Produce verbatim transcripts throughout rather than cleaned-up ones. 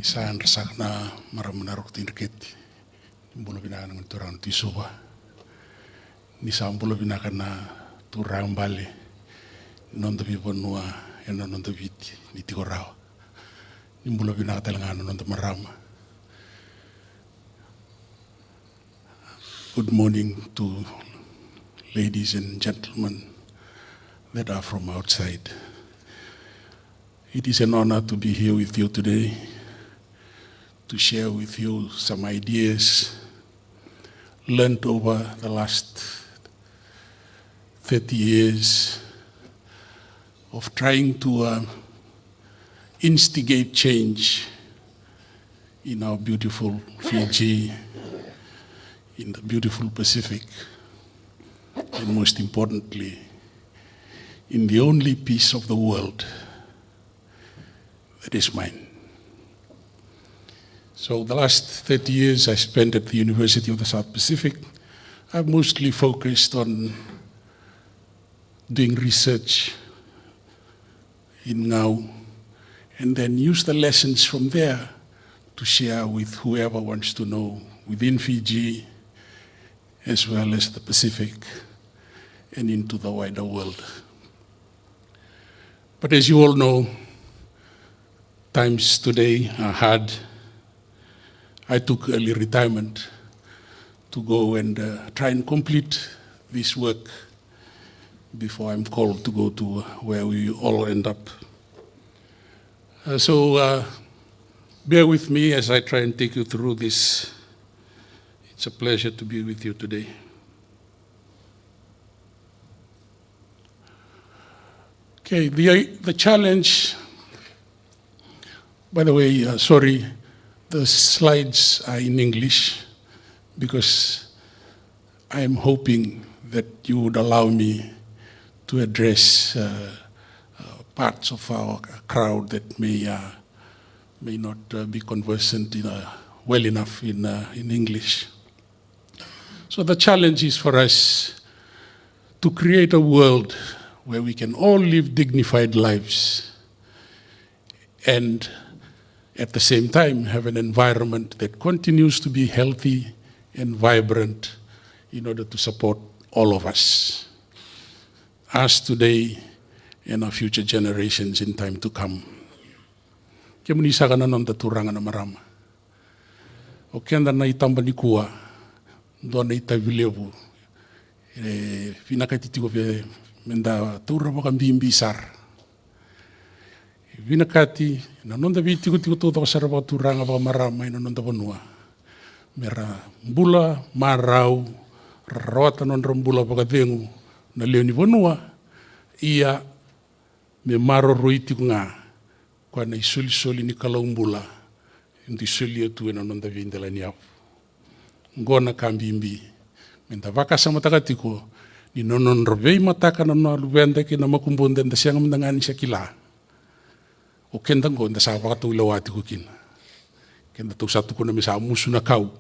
Sa yadra saka na marama na Roko Tui Dreketi. Ni bula vinaka na gone turaga na Tui Suva. Ni sa bula vinaka na turaga bale ni noda veivanua ena noda Viti ni tiko rawa. Ni bula vinaka tale ga na noda marama. Good morning to ladies and gentlemen that are from outside. It is an honor to be here with you today to share with you some ideas learned over the last thirty years of trying to uh, instigate change in our beautiful Fiji, in the beautiful Pacific, and most importantly, in the only piece of the world that is mine. So the last thirty years I spent at the University of the South Pacific, I've mostly focused on doing research in Ngau, and then use the lessons from there to share with whoever wants to know within Fiji as well as the Pacific and into the wider world. But as you all know, times today are hard. I took early retirement to go and uh, try and complete this work before I'm called to go to where we all end up. Uh, so uh, bear with me as I try and take you through this. It's a pleasure to be with you today. Okay, the, the challenge, by the way, uh, sorry, the slides are in English because I am hoping that you would allow me to address uh, uh, parts of our crowd that may, uh, may not uh, be conversant in, uh, well enough in, uh, in English. So the challenge is for us to create a world where we can all live dignified lives and at the same time have an environment that continues to be healthy and vibrant in order to support all of us, us today and our future generations in time to come. Kemuni saka na noda turaga na marama. O keda na itaba nikua, dua na itavi levu e vinakati tiko vei meda taura vakabibi sara. E vinakati na noda veitikotiko taucoko sara vakaturaga vakamarama ena noda vanua, mera bula marau, ra rawata nodra bula vakacegu na lewe ni vanua. Ia me maroroi tiko ga koya na isolisoli ni Kalou bula e dui solia tu ena noda veidelaniyavu. Oqo na ka bibi meda vakasamataka tiko ni na nodra veimataka na nona luveda kei na makubuda eda sega mada ga ni sa kila. O keda oqo eda sa vakataulewa tiko kina. Kedatou sa tukuna me sa musu na kau,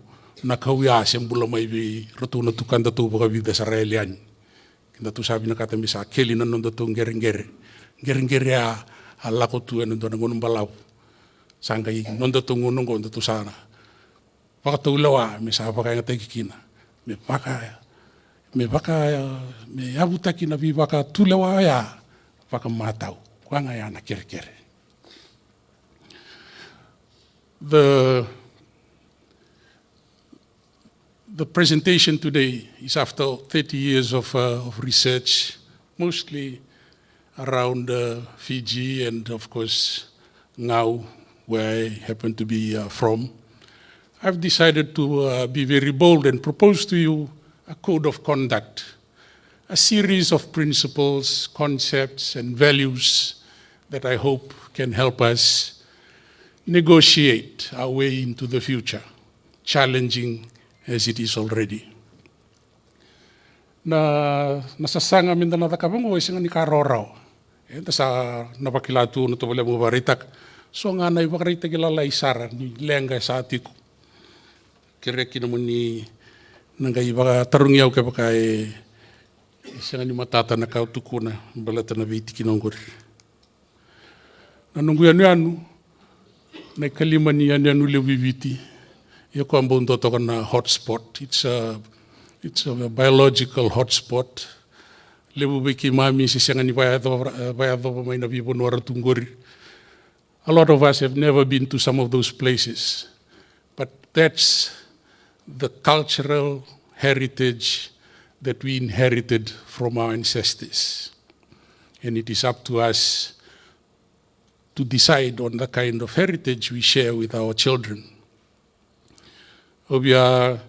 na kau ya se bula mai vei iratou na tukadatou vakavica sa ra yali yani. Kedatou sa vinakata me sa keli na nodatou qereqere. Qereqere a, a lako tu ena dua na gauna balavu. Sa qai nodatou gauna oqo datou sa na vakataulewa me sa vakayagataki kina, me vaka, me vaka, me yavutaki na veivakatulewa oya vakamatau. Koya ga ya na kerekere. The The presentation today is after thirty years of, uh, of research, mostly around uh, Fiji and, of course, Ngau, where I happen to be uh, from. I've decided to uh, be very bold and propose to you a code of conduct, a series of principles, concepts, and values that I hope can help us negotiate our way into the future, challenging as it is already. Na, na sasaga meda na cakava oqo e sega ni ka rawarawa. Eda sa na vakila tu na tovolea mo vakaraitaka. So ga na ivakaraitaki lalai sara ni leqa e sa tiko. Kerea kina mo ni na qai vakatarogi au kevaka e sega ni matata na ka au tukuna baleta na veitikina oqori. Na noqu yanuyanu, Na ikalima ni yanuyanu levu i Viti. Ia koya bau dua toka na hotspot. It's a, it's a biological hotspot. Levu vei keimami se sega ni vayacova, vayacova mai na veivanua ra tu qori. A lot of us have never been to some of those places. But that's the cultural heritage that we inherited from our ancestors. And it is up to us to decide on the kind of heritage we share with our children. Au via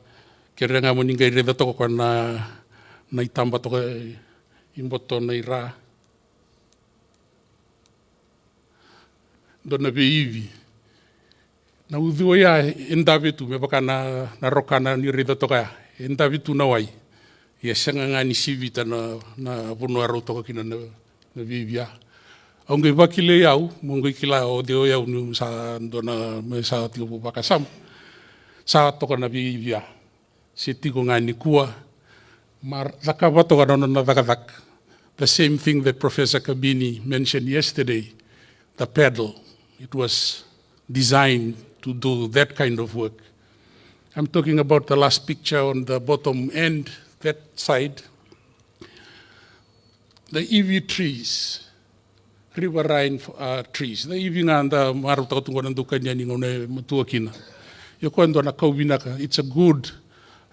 kerea ga mo ni qai raica toka koya na, na itaba toka i boto na ira. Dua na veiivi. Na uciwa ya e dave tu, me vaka na, na rokana ni raica toka ya. E dave tu na wai. Ia sega ga ni sivita na, na vanua rau toka kina na, na veiivi ya. Au qai vakilai au, mo qai kila o cei o yau niu sa dua na, me sa tiko vakasama. Sa toka na veiivi ya. Se tiko ga nikua. Ma cakava toka na nona cakacaka. The same thing that Professor Kabini mentioned yesterday, the paddle. It was designed to do that kind of work. I'm talking about the last picture on the bottom end, that side. The ivi trees, riverine, uh, trees. The ivi ga da marautaka tu qo na daukania ni gauna e matua kina. Ia koya e dua na kau vinaka, it's a good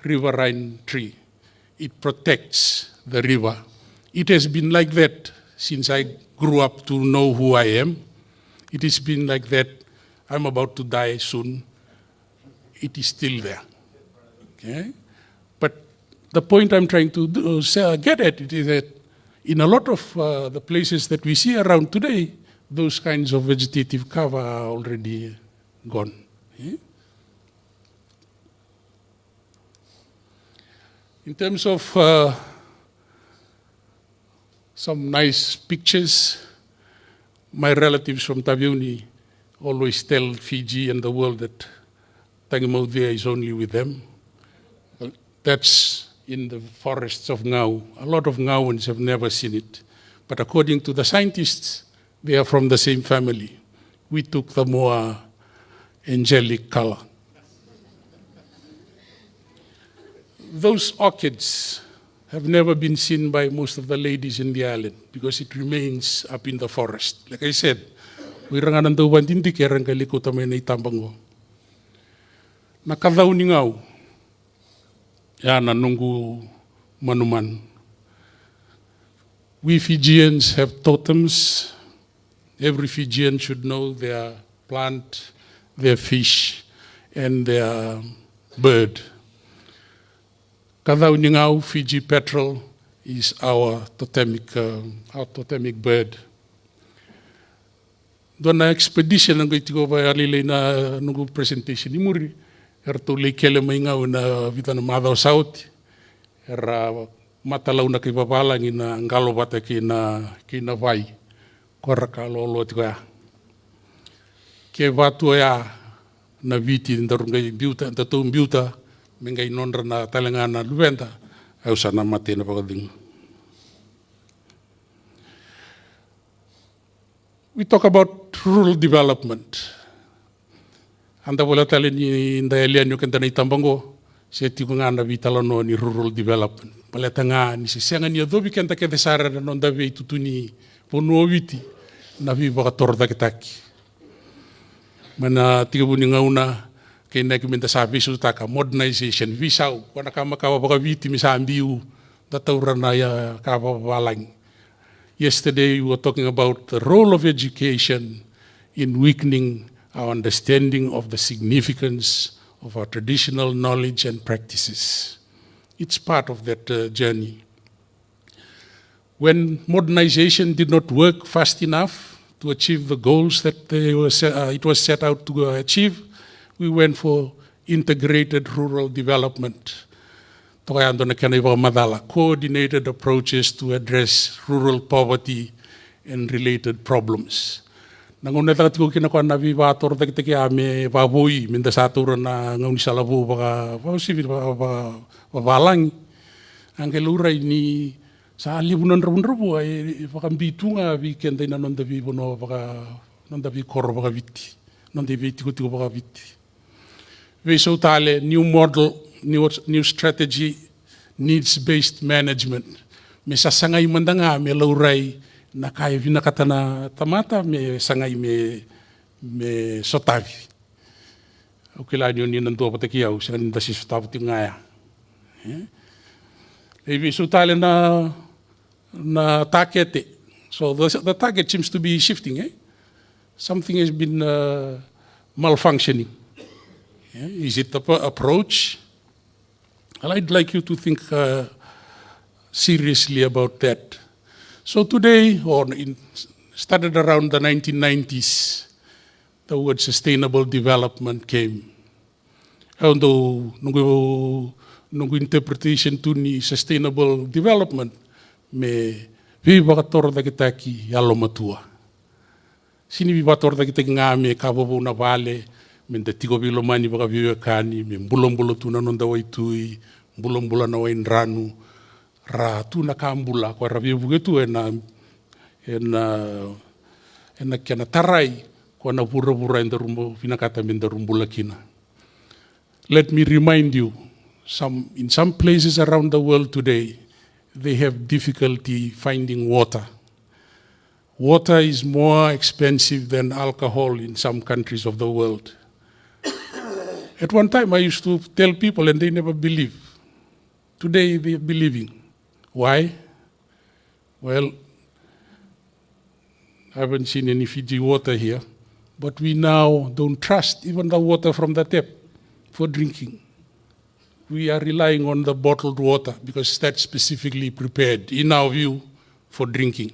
riverine tree. It protects the river. It has been like that since I grew up to know who I am. It has been like that. I'm about to die soon. It is still there. Okay? But the point I'm trying to do, say, get at it is that in a lot of, uh, the places that we see around today, those kinds of vegetative cover are already gone. Eh? In terms of, uh, some nice pictures, my relatives from Taveuni always tell Fiji and the world that Tagimaucea is only with them. Well, that's in the forests of Gau. A lot of Gauans have never seen it. But according to the scientists, they are from the same family. We took the more angelic color. Those orchids have never been seen by most of the ladies in the island because it remains up in the forest. Like I said, o ira ga na dauvadidike era qai lai kauta mai na itaba qo. Na kacau ni gau, ya na noqu manumanu. We Fijians have totems. Every Fijian should know their plant, their fish, and their bird. Kacau ni gau, Fiji petrel, is our totemic, uh, our totemic bird. Dua na expedition na qai tiko vakalailai na noqu presentation i muri. Eratou lai kele mai Gau ena vica na macawa sa oti. Era matalau na kai vavalagi na qalo vata kei na, kei na vai. Ko ra ka loaloa tiko ya. Ke vatu oya na Viti daru qai biuta, datou biuta, me qai nodra na tale ga na luveda, au sa na mate na vakacegu. We talk about rural development. Eda vola tale ni da yali yani o keda na itaba qo, se tiko ga na veitalanoa ni rural development. Baleta ga ni se sega ni yacovi keda kece sara na noda veitutu ni vanua o Viti, na veivakatorocaketaki. Mai na tekivu ni gauna, kei na ki meda sa veisautaka, modernization, veisau, ko na ka makawa vakaviti me sa biu, da taura na ya ka vavalagi. Yesterday we were talking about the role of education in weakening our understanding of the significance of our traditional knowledge and practices. It's part of that, uh, journey. When modernization did not work fast enough to achieve the goals that they were se-, uh, it was set out to, uh, achieve, we went for integrated rural development. Toka ya dua na kena ivakamacala, coordinated approaches to address rural poverty and related problems. Na gauna e caka tiko kina koya na veivakatorocaketaki ya me vakavoui, meda sa taura na gaunisala vou vaka, vakauasivi, vaka, vaka, vakavalagi. A qai laurai ni sa levu na dravudravua e, e vakabi tu ga vei keda ina noda veivanua vaka, noda veikoro vakaviti. noda veitikotiko vakaviti. Veisau tale, new model, new, new strategy, needs-based management. Me sasagai mada ga me laurai na ka e vinakata na tamata me sagai me, me sotavi. Au kila ni o ni na dua vata kei au, sega ni da se sotava tiko ga ya. E? E veisau tale na, na takete. So the, the target seems to be shifting, eh? Something has been uh, malfunctioning. Yeah? Is it the approach? Well, I'd like you to think uh, seriously about that. So today, or in, started around the nineteen nineties, the word sustainable development came. Au dau, noqu, noqu interpretation tu ni sustainable development me veivakatorocaketaki yalomatua. Sega ni veivakatorocaketaki ga me ka vovou na vale, me da tiko veilomani vakaveiwekani, me bulabula tu na noda waitui, bulabula na waidranu, ra tu na ka bula, ko ra veivuke tu ena, ena, ena kena tarai, ko na vuravura e daru vinakata me daru bula kina. Let me remind you, some, in some places around the world today, they have difficulty finding water. Water is more expensive than alcohol in some countries of the world. At one time, I used to tell people and they never believe. Today, they are believing. Why? Well, I haven't seen any Fiji water here, but we now don't trust even the water from the tap for drinking. We are relying on the bottled water because that's specifically prepared, in our view, for drinking.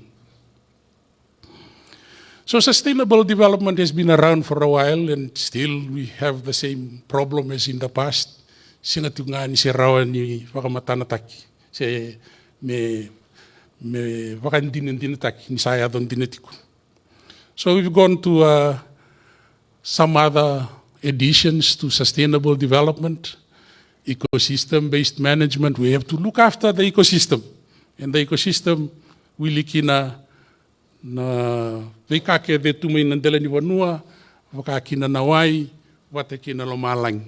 So sustainable development has been around for a while and still we have the same problem as in the past. Sega tiko ga ni se rawa ni vakamatanataki, se me, me vakadinadinataki ni sa yaco dina tiko. So we've gone to uh, some other additions to sustainable development, ecosystem-based management. We have to look after the ecosystem. And the ecosystem, wili kina na veika kece tu mai na dela ni vanua, vaka kina na wai, vata kina lomalagi.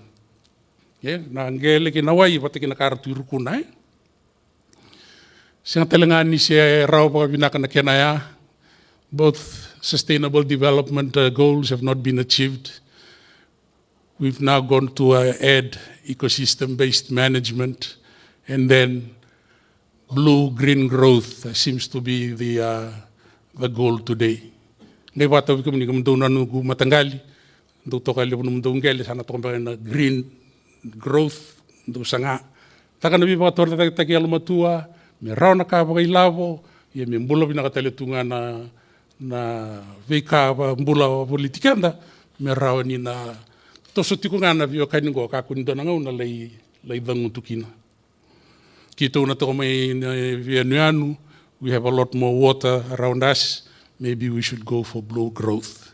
E, na qele kei na wai, vata kina ka ra tu i rukuna, e? Sega tale ga ni se rawa vakavinaka na kena ya. Both sustainable development uh, goals have not been achieved. We've now gone to uh, add ecosystem-based management, and then blue green growth uh, seems to be the, uh, the goal today. Qai vakatau vei kemuni kemudou na noqu mataqali, dou toka levu nomudou qele sa na toka beka na green growth, dou saga. Taka na veivakatorocaketaki yalomatua, me rawa na ka vakailavo, ia me bula vinaka tale tu ga na, na veika vakabula voliti keda, me rawa ni na toso tiko ga na veiwekani qo, kakua ni dua na gauna lai, lai cagutu kina. Keitou na toka mai na veiyanuyanu, we have a lot more water around us, maybe we should go for blue growth.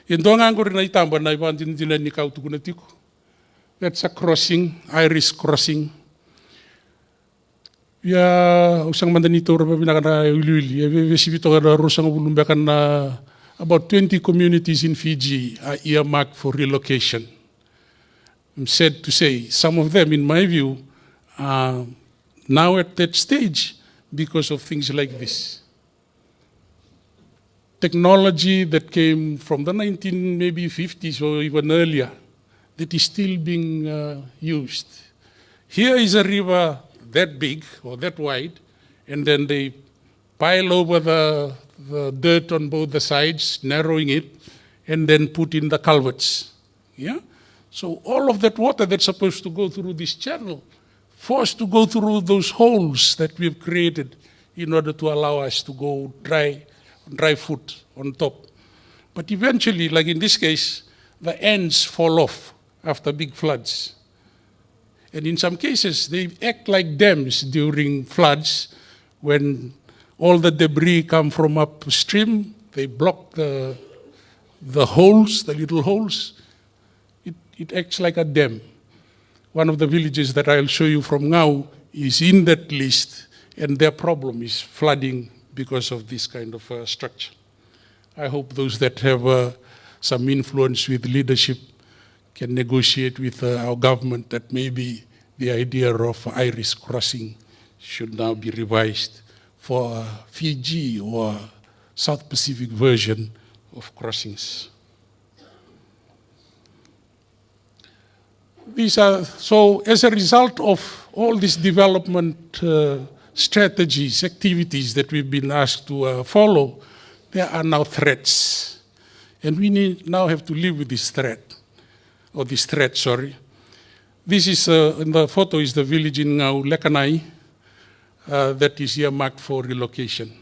E dua ga qori na itaba na ivakadinadina ni ka au tukuna tiko. That's a crossing, Iris crossing. Ia, au sega mada ni taura vakavinaka na iwiliwili. E vevesivi toka na ruasagavulu beka na, about twenty communities in Fiji are earmarked for relocation. I'm sad to say, some of them, in my view, are now at that stage because of things like this. Technology that came from the nineteen maybe fifties or even earlier that is still being uh, used. Here is a river that big or that wide, and then they pile over the, the dirt on both the sides, narrowing it, and then put in the culverts. Yeah? So all of that water that's supposed to go through this channel, forced to go through those holes that we've created in order to allow us to go dry, dry foot on top. But eventually, like in this case, the ends fall off after big floods. And in some cases, they act like dams during floods when all the debris come from upstream, they block the, the holes, the little holes. It, it acts like a dam. One of the villages that I'll show you from Ngau is in that list, and their problem is flooding because of this kind of uh, structure. I hope those that have uh, some influence with leadership can negotiate with, uh, our government that maybe the idea of iris crossing should now be revised for a Fiji or South Pacific version of crossings. These are, so as a result of all these development, uh, strategies, activities that we've been asked to, uh, follow, there are now threats. And we need, now have to live with this threat, or this threat, sorry. This is, uh, in the photo is the village in Gau, Lekanai, uh, that is earmarked for relocation.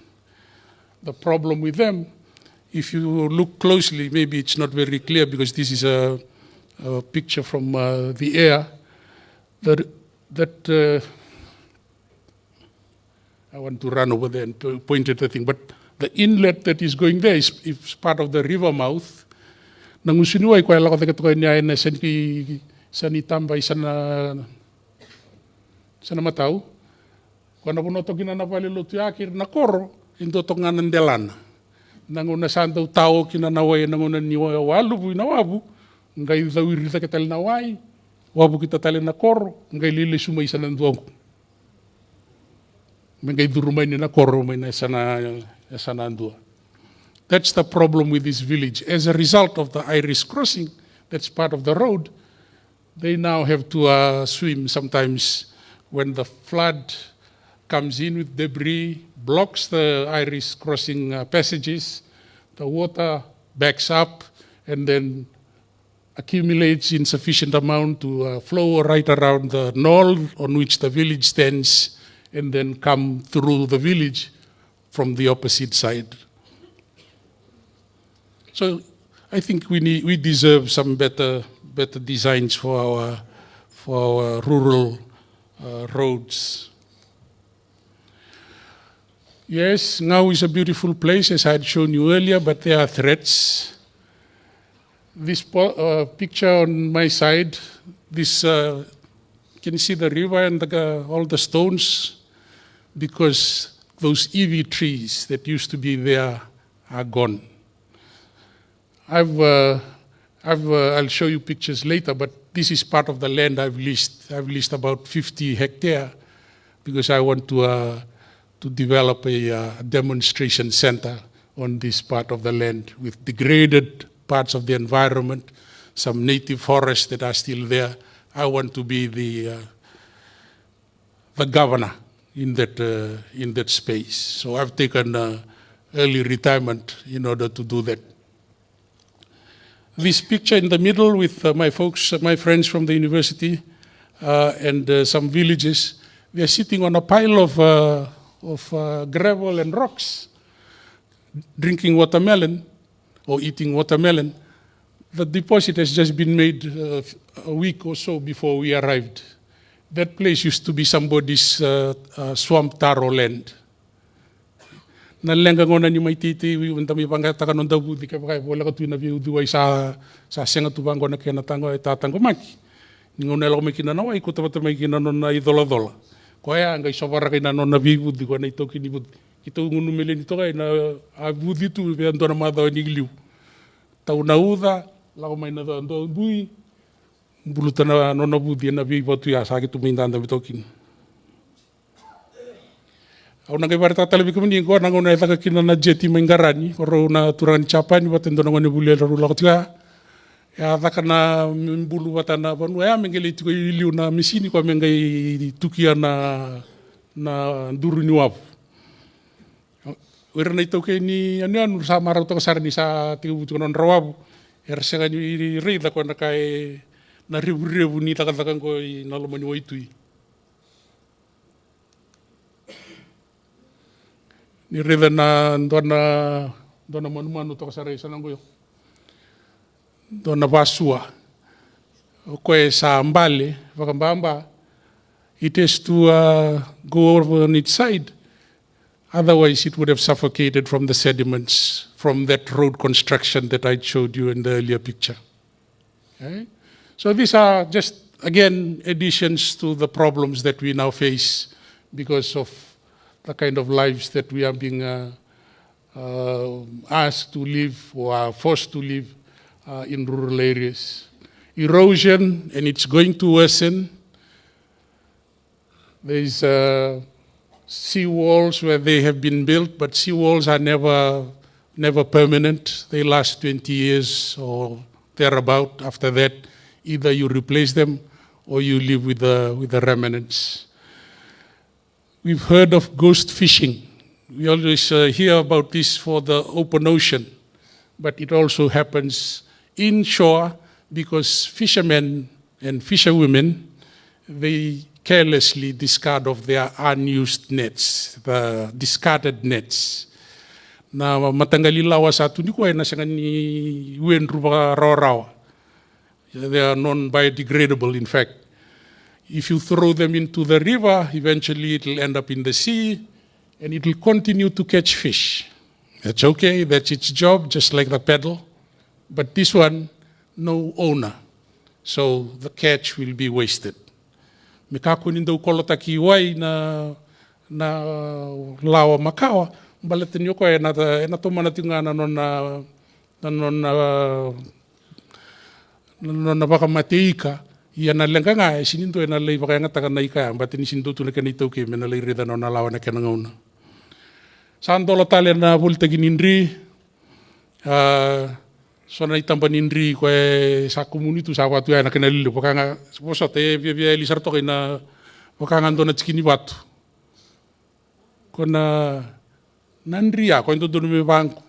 The problem with them, if you look closely, maybe it's not very clear because this is a, a picture from, uh, the air, that, that, uh, I want to run over there and po-, point at the thing, but the inlet that is going there is, is part of the river mouth. Na gusu ni wai koya e lako cake toka yani ena yasa ni, yasa ni taba, yasa na, yasa na matau. Koya na vanua toka kina na vale lotu ya kei ira na koro, e dua toka ga na delana. Na gauna sa dau tao kina na wai, na gauna ni wa-, waluvu ina wavu, qai cawiri cake tale na wai, wavu kita tale na koro, qai lelesu mai yasa na dua qo. Me qai curu mai ni na koro mai na yasa na, yasa na dua. That's the problem with this village. As a result of the iris crossing, that's part of the road, they now have to, uh, swim sometimes when the flood comes in with debris, blocks the iris crossing, uh, passages, the water backs up, and then accumulates in sufficient amount to, uh, flow right around the knoll on which the village stands and then come through the village from the opposite side. So I think we need, we deserve some better, better designs for our, for our rural, uh, roads. Yes, Gau is a beautiful place, as I had shown you earlier, but there are threats. This po-, uh, picture on my side, this, uh, you can see the river and the, all the stones, because those ivy trees that used to be there are gone. I've, uh, I've, uh, I'll show you pictures later, but this is part of the land I've leased. I've leased about fifty hectare because I want to, uh, to develop a, uh, demonstration center on this part of the land with degraded parts of the environment, some native forests that are still there. I want to be the, uh, the governor in that, uh, in that space. So I've taken, uh, early retirement in order to do that. This picture in the middle with, uh, my folks, uh, my friends from the university, uh, and, uh, some villages, they are sitting on a pile of, uh, of, uh, gravel and rocks, drinking watermelon or eating watermelon. The deposit has just been made, uh, a week or so before we arrived. That place used to be somebody's, uh, uh, swamp taro land. Na leqa gona ni mai teitei, da mai vaqataka noda vuci, kevaka e voleka tu ina veiuciwai sa, sa sega tu vaqo na kena taqo, e tataqomaki. Ni gauna e lako mai kina na wai, kauta vata mai kina nona icolacola. Koya qai sovaraka ina nona veivuci, koya na itaukei ni vuci. Keitou gunu meleni toka ina a vuci tu vei a dua na macawa ni liu. Tau na uca, lako mai na dua dui, buluta na nona vuci ena veivatu ya sa keitou mai dadabe toka kina. Au na qai vakaraitaka tale vei kemuni qo na gauna e caka kina na jeti mai Qarani, ko rau na turaga ni Japani vata e dua na gonevuli era rau lako tiko ya. E a caka na bulu vata na vanua ya me qai lai tiko i liu na misini koya me qai tukia na, na duru ni wavu. O ira na itaukei ni yanuyanu sa marautaka sara ni sa tekivu tiko na nodra wavu. Era sega ni raica koya na ka e na revurevu ni cakacaka qo ina loma ni waitui. Ni raica na dua na, dua na manumanu toka sara i sana qo. Dua na vasua. O koya e sa bale vakababa. It has to, uh, go over on its side. Otherwise, it would have suffocated from the sediments from that road construction that I showed you in the earlier picture. Okay? So these are just, again, additions to the problems that we now face because of the kind of lives that we are being, uh, uh, asked to live or are forced to live uh, in rural areas. Erosion, and it's going to worsen. There's uh, sea walls where they have been built, but sea walls are never never permanent. They last twenty years or thereabout. After that, either you replace them or you live with the with the remnants. We've heard of ghost fishing. We always uh, hear about this for the open ocean, but it also happens inshore because fishermen and fisherwomen, they carelessly discard of their unused nets, the discarded nets. Na mataqali lawa sa tu nikua ena sega ni withdraw vakarawarawa. They are non-biodegradable, in fact. If you throw them into the river, eventually it'll end up in the sea and it'll continue to catch fish. That's okay, that's its job, just like the paddle. But this one, no owner. So the catch will be wasted. Me kakua ni dau kolotaki wai na, na lawa makawa, baleta ni o koya ena, ena tomana tiko ga na nona, na nona, na nona vakamatei ika, ia na leqa ga e sega ni dua ena lai vakayagataka na ika ya, baleta ni sega ni dua tu na kena itaukei me na lai raica na nona lawa ena kena gauna. Sa dola tale na volitaki ni dri, a, so na itaba ni dri koya e sa kumuni tu sa vatu ya ena kena lelevu, vaka ga, vosota, e viavia yali sara toka ina, vaka ga dua na tiki ni vatu. Ko na, na dri ya, koya e dodonu me vaqo.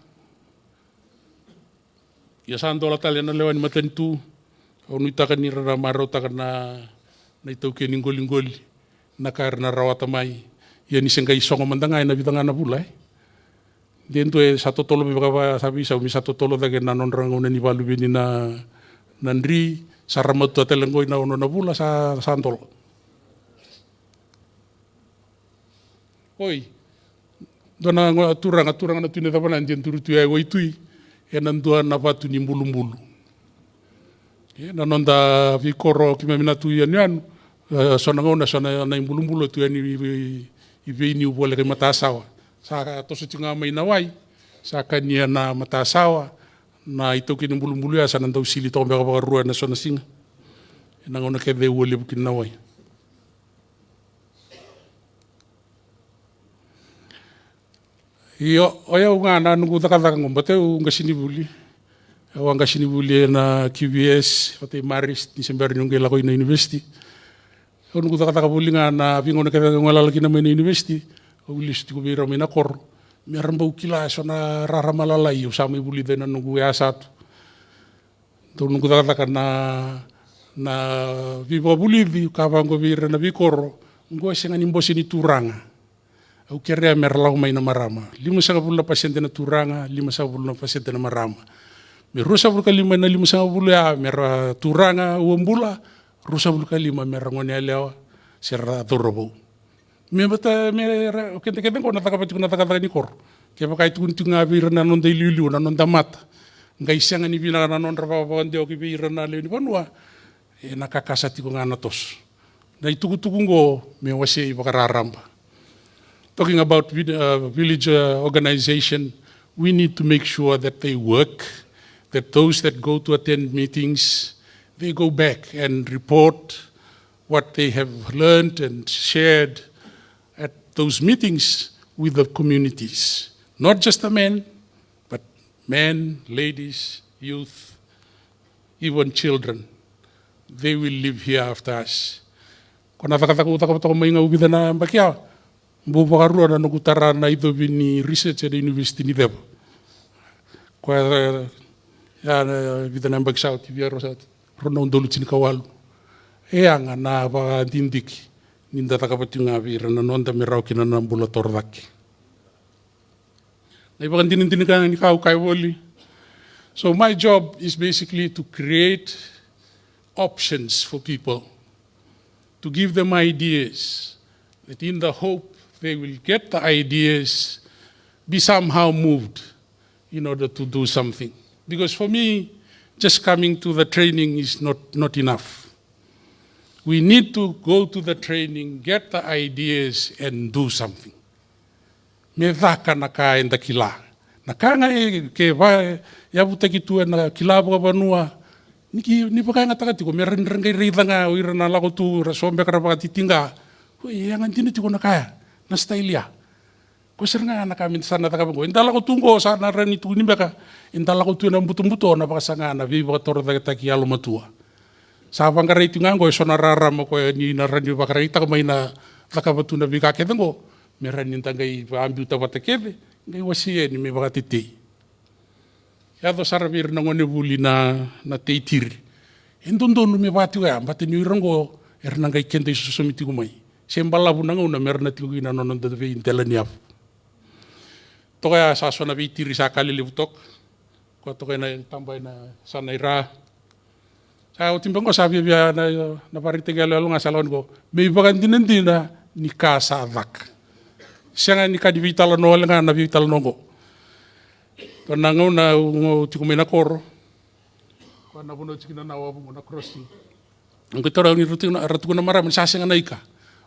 Ia sa dola tale na lewe ni matanitu, au nuitaka ni ra na marautaka na, na itaukei ni qoliqoli, na ka era na rawata mai. Ia ni se qai sogo mada ga ena vica ga na vula, e. De dua e sa totolo vei vaka sa veisau, me sa totolo cake na nodra gauna ni vakaluveni na, na dri, sa ra matua tale qo ina ono na vula, sa, sa dola. Oi, dua na turaga, turaga na Tui Nacavanadi e duri tu ya e waitui, ena dua na vatu ni bulubulu. E, na noda veikoro keimami na tu yanuyanu, e, so na gauna, so na, na ibulubulu tu yani i, i, i veiniu voleka i matasawa. Sa toso tiko ga mai na wai, sa kania na matasawa, na itaukei ni bulubulu ya sa na dau sili toka beka vakarua ena so na siga. Ena gauna kece e ua levu kina na wai. Io, o yau ga na noqu cakacaka qo, baleta au qasenivuli. Au a qasenivuli ena Q V S, vata i Marist, ni se bera niu qai lako i na university. Au noqu cakacaka voli ga na veigauna kece au galala kina mai na university. Au lesu tiko vei ira mai na koro. Me ra bau kila e so na rarama lalai, au sa mai vulica ena noqu yasa tu. Dau noqu cakacaka na, na veivakavulici, ka vaqo vei ira na veikoro, qo e sega ni bose ni turaga. Au kerea me ra lako mai na marama. Limasagavulu na pasede na turaga, limasagavulu na pasede na marama. Me ruasagavulu ka lima na limasagavulu ya, me ra turaga, ua bula, ruasagavulu ka lima me ra gone yalewa, se ra cauravou. Me vata, me ra, o keda kece qo na cakava tiko na cakacaka ni koro. Kevaka e tukuni tiko ga vei ira na noda iliuliu, na noda mata. Qai sega ni vinaka na nodra vakavakadewa ki vei ira na lewe ni vanua. Ena kakasa tiko ga na toso. Na itukutuku qo me wasei vakararaba. Talking about vi-, uh, village, uh, organization, we need to make sure that they work, that those that go to attend meetings, they go back and report what they have learned and shared at those meetings with the communities. Not just the men, but men, ladies, youth, even children, they will live here after us. Ko na cakacaka au cakava toka mai ga au vica na yabaki ya, bau vakarua na noqu tara na icovi ni research ena University ni Ceva. Koya, ya na vica na yabaki sa oti, via rua sa oti, rua na udolu tinikawalu. E yaga na vakadidike ni da cakava tiko ga vei ira na noda me rawa kina na bula torocake. Na ivakadinadina ka ni ka au kaya voli. So my job is basically to create options for people, to give them ideas, that in the hope they will get the ideas, be somehow moved in order to do something. Because for me, just coming to the training is not, not enough. We need to go to the training, get the ideas, and do something. Me caka na ka eda kila. Na ka ga e ke va yavutaki tu ena kila vakavanua, ni ki ni vakayagataka tiko me ra ni ra qai raica ga o ira na lako tu, ra so beka ra vakatitiqa. Oi, e yaga dina tiko na kaya, na style ya. Ko sara ga na ka me da sa na cakava qo. Eda lako tu qo sa na rani tukuni beka, eda lako tu ena butobuto na vakasaga na veivakatorocaketaki yalomatua. Sa vaqarai tu ga qo e so na rarama ko ni na rani vakaraitaka mai na cakava tu na veika kece qo, me rani da qai vabiuta vata kece, qai wasei yani me vakatetei. Yaco sara vei ira na gonevuli na, na teitiri. E dodonu me vaka tiko ya, bata ni o ira qo era na qai keda isosomi tiko mai. Se balavu na gauna me ra na tiko kina na noda veidelaniyavu. Toka ya sa so na veitiri sa ka lelevu toka. Ko toka ena taba ena sa na ira. Sa oti beka qo sa viavia na, na vakaraitaki yaloyalo ga sa lako ni qo. Me ivakadinadina ni ka sa caka. Sega ni ka ni veitalanoa wale ga na veitalanoa qo. Ko na gauna au tiko mai na koro. Ko na vanua tiko na na wavu na crossing. Qo tara ni ra tukuna, ra tukuna marama ni sa sega na ika.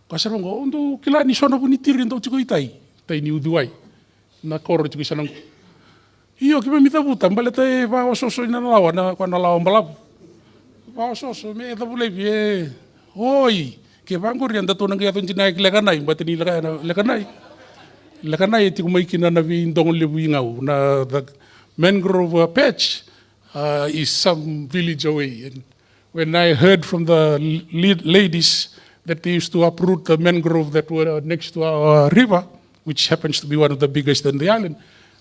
Ko sa qo, o dou kila ni so na vu ni tiri dou tiko i tai. Tai ni uciwai. Na koro tiko i sana qo. Io, keimami cavuta, baleta e vaososo ina na lawa, na, ko na lawa balavu. Vaososo, me cavu laivi, e. Oi, ke vaqori, eda tou na qai yaco dina ki Lekanai, bata ni Leka-, Lekanai. Lekanai, e tiko mai kina na veidogo levu i Gau, na, the mangrove, uh, patch, uh, is some village away. And when I heard from the l-, ladies that they used to uproot the mangrove that were next to our river, which happens to be one of the biggest in the island,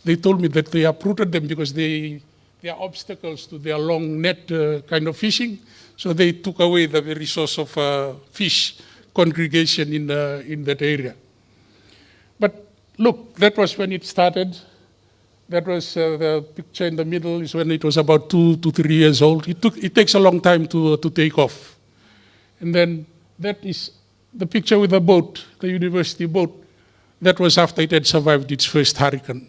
they told me that they uprooted them because they, they are obstacles to their long net, uh, kind of fishing. So they took away the very source of, uh, fish congregation in, uh, in that area. But look, that was when it started. That was, uh, the picture in the middle is when it was about two to three years old. It took, it takes a long time to, to take off. And then that is the picture with the boat, the university boat. That was after it had survived its first hurricane.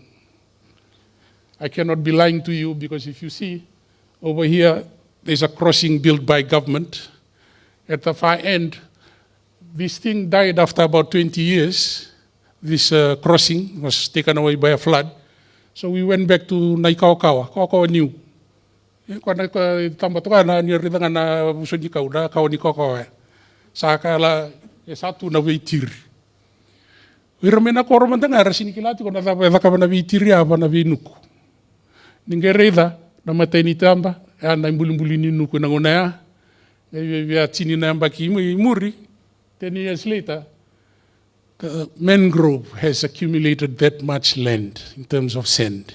I cannot be lying to you because if you see, over here, there's a crossing built by government. At the far end, this thing died after about twenty years. This, uh, crossing was taken away by a flood. So we went back to Naikawakawa, Kawakawa Niu. E, ko na, ko taba toka na ni raica ga na vuso ni kau, na kawa ni kawakawa ya. Sa kala, e sa tu na veitiri. O ira mai na koro mada ga era sini kila tiko na cava e cakava na veitiri ya va na veinuku. Ni qai raica na matai ni taba, ya na ibulibuli ni nuku ena gauna ya. Qai via, via tini na yabaki i mu-, i muri, ten years later, the mangrove has accumulated that much land in terms of sand.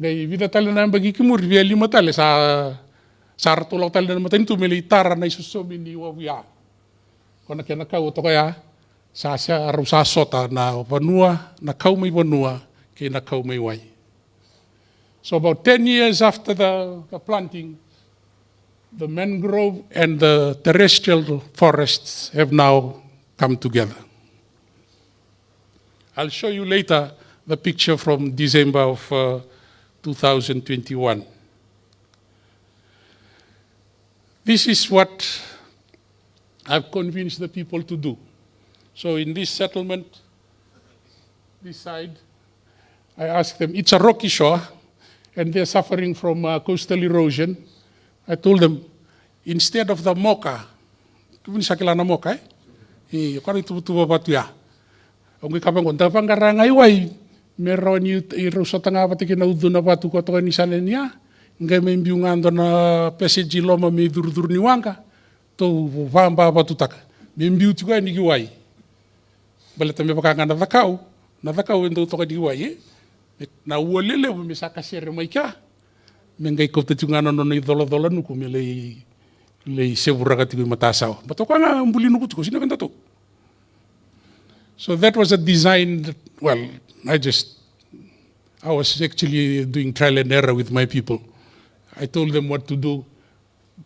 Qai vica tale na yabaki ki muri, via lima tale, sa, sa ratou lako tale na matanitu me lai tara na isosomi ni wavu ya. Ko na kena kau toka ya, sa, sa, rau sa sota na vanua, na kau mai vanua kei na kau mai wai. So about ten years after the, the planting, the mangrove and the terrestrial forests have now come together. I'll show you later the picture from December of, uh, two thousand twenty-one. This is what I've convinced the people to do. So in this settlement, this side, I asked them, it's a rocky shore, and they're suffering from, uh, coastal erosion. I told them, instead of the moka, kemuni sa kila na moka, e? Io, koya na ituvatuva vatu ya. Au qai kaya vaqo, da vaqara ga i wai me rawa ni rau sota ga vata kei na ucu na vatu ko toka ni sa leni ya. Qai me biu ga dua na passage i loma me icurucuru ni waqa. Tou vaba vatutaka me biu tiko yani ki wai. Baleta me vaka ga na cakau, na cakau e dau toka ni wai, e? Na ua lelevu me sa kasere mai kea, me qai kauta tiko ga na nona icolacola nuku me lai, lai sevuraka tiko i matasawa. Baleta o koya ga buli nuku tiko, sina vedatou. So that was a design that, well, I just, I was actually doing trial and error with my people. I told them what to do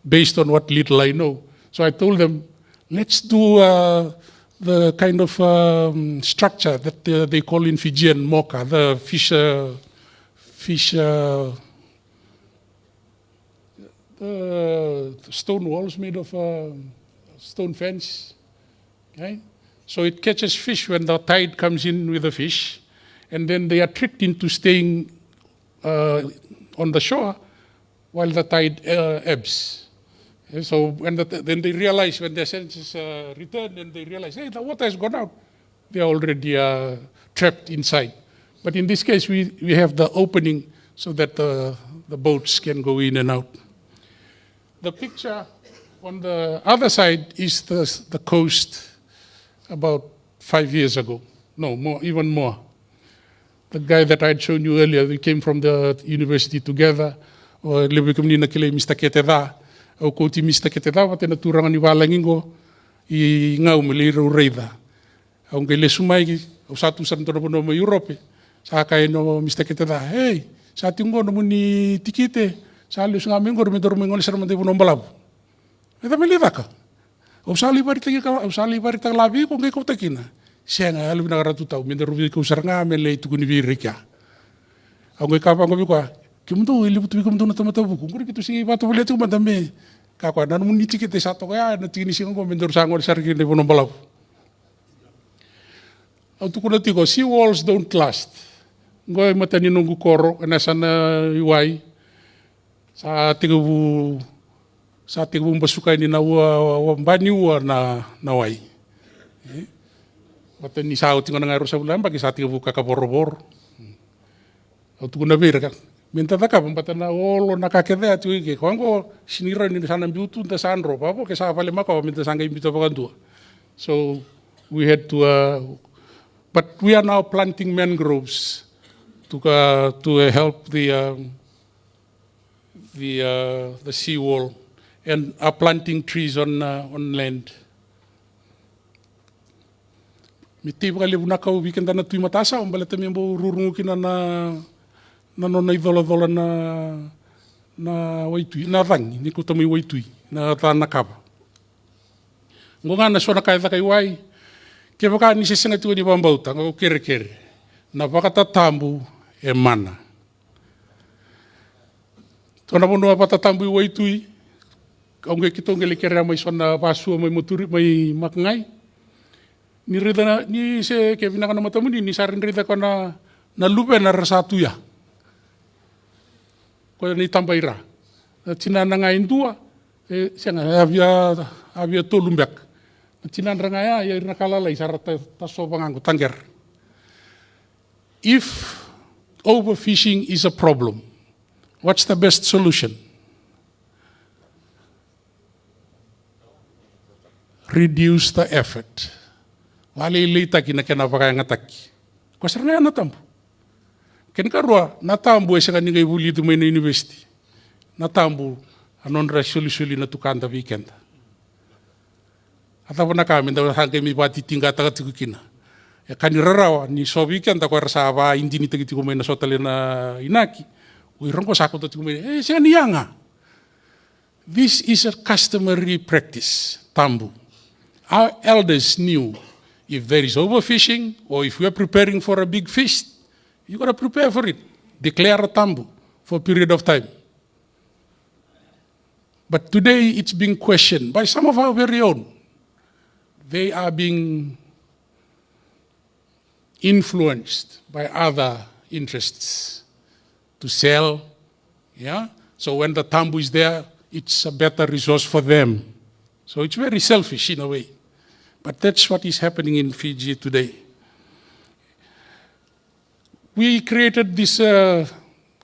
based on what little I know. So I told them, let's do, uh, the kind of, um, structure that, uh, they call in Fijian moka, the fish, uh, fish, uh, the stone walls made of, uh, stone fence. Okay? So it catches fish when the tide comes in with the fish, And then they are tricked into staying uh, on the shore while the tide uh, ebbs. And so when the, then they realize, when their senses uh, return, and they realize, hey, the water has gone out, they are already uh, trapped inside. But in this case, we, we have the opening so that the, the boats can go in and out. The picture on the other side is the, the coast about five years ago. No, more, even more. The guy that I had shown you earlier, we came from the university together. O levu vei kemuni na kilai Mr Keteca. Au kauti Mr Keteca vata na turaga ni valagi qo i Gau me lai rau raica. Au qai lesu mai, au sa tu sara dua na vanua mai Europe. Sa kaya o Mr Keteca, hey, sa tiko qo nomuni tikite, sa lesu ga mai qori me daru mai gole sara mada i Vanua Balavu. Me cava me lai caka? Au sa lai varitaki ka, au sa lai varitaka la vei iko, qai kauta kina. Sega, yalovinaka Ratu Tau, me daru veikau sara ga me lai tukuni vei ira i kea. Au qai kaya vaqo vei koya, kemudou e levu tu vei kemudou na tamata vuku, qori keitou sega ni vakatovolea tiko mada me. Kaya koya, na nomuni tikite sa toka ya, na tiki ni siga qo me daru sa gole sara kina i Vanua Balavu. Au tukuna tiko, sea walls don't last. Qo e mata ni noqu koro, ena yasana i wai. Sa tekivu, sa tekivu basuka yani na ua, ua, ba ni ua na, na wai. E? Vata ni sa oti gona ga e ruasagavulu na yabaki sa tekivu kaka vorovoro. Au tukuna vei ira ka, me da cakava, vata na olo na ka kece a tiko i ke. Koya qo, sega ni rawa ni sa na biu tu, da sa dro. Vavo ke sa vale makawa, me da sa qai biuta vakadua. So, we had to, uh, but we are now planting mangroves to, uh, to, uh, help the, um, the, uh, the seawall and are planting trees on, uh, on land. Me tei vakalevu na kau vei keda na tui matasawa, baleta me bau rurugu kina na, na nona icolacola na, na waitui, na cagi, ni kauta mai waitui, na ca na kava. Qo ga na so na ka e caka i wai, kevaka ni se sega tiko ni vakabauta, qo kerekere, na vakatatabu e mana. Dua na vanua vakatatabu i waitui, au qai keitou qai lai kerea mai so na vasua mai Maturi, mai Makagai. Ni raica na, ni se ke vinaka na matamuni, ni sa raica koya na, na luvena ra sa tu ya. Koya na itaba i ra. Na tinana ga e dua, e, sega, e a via, a via tolu beka. Na tinadra ga ya, ia ira na ka lalai sa ra ta, tasova ga qo, taqera. If overfishing is a problem, what's the best solution? Reduce the effort. Vakalailaitaki na kena vakayagataki. Koya sara ga ya na tabu. Kena karua, na tabu e sega ni qai vulici mai na university. Na tabu, a nodra solisoli na tukada vei keda. A cava na ka me da sa qai mai vakatitiqataka tiko kina? E ka ni rarawa ni so vei keda ko era sa vakaidinitaki tiko mai na so tale na inaki. O ira qo sa kauta tiko mai, e, sega ni yaga. This is a customary practice, tabu. Our elders knew if there is overfishing or if we are preparing for a big feast, you gotta prepare for it. Declare a tabu for a period of time. But today it's being questioned by some of our very own. They are being influenced by other interests to sell. Yeah? So when the tabu is there, it's a better resource for them. So it's very selfish in a way. But that's what is happening in Fiji today. We created this uh,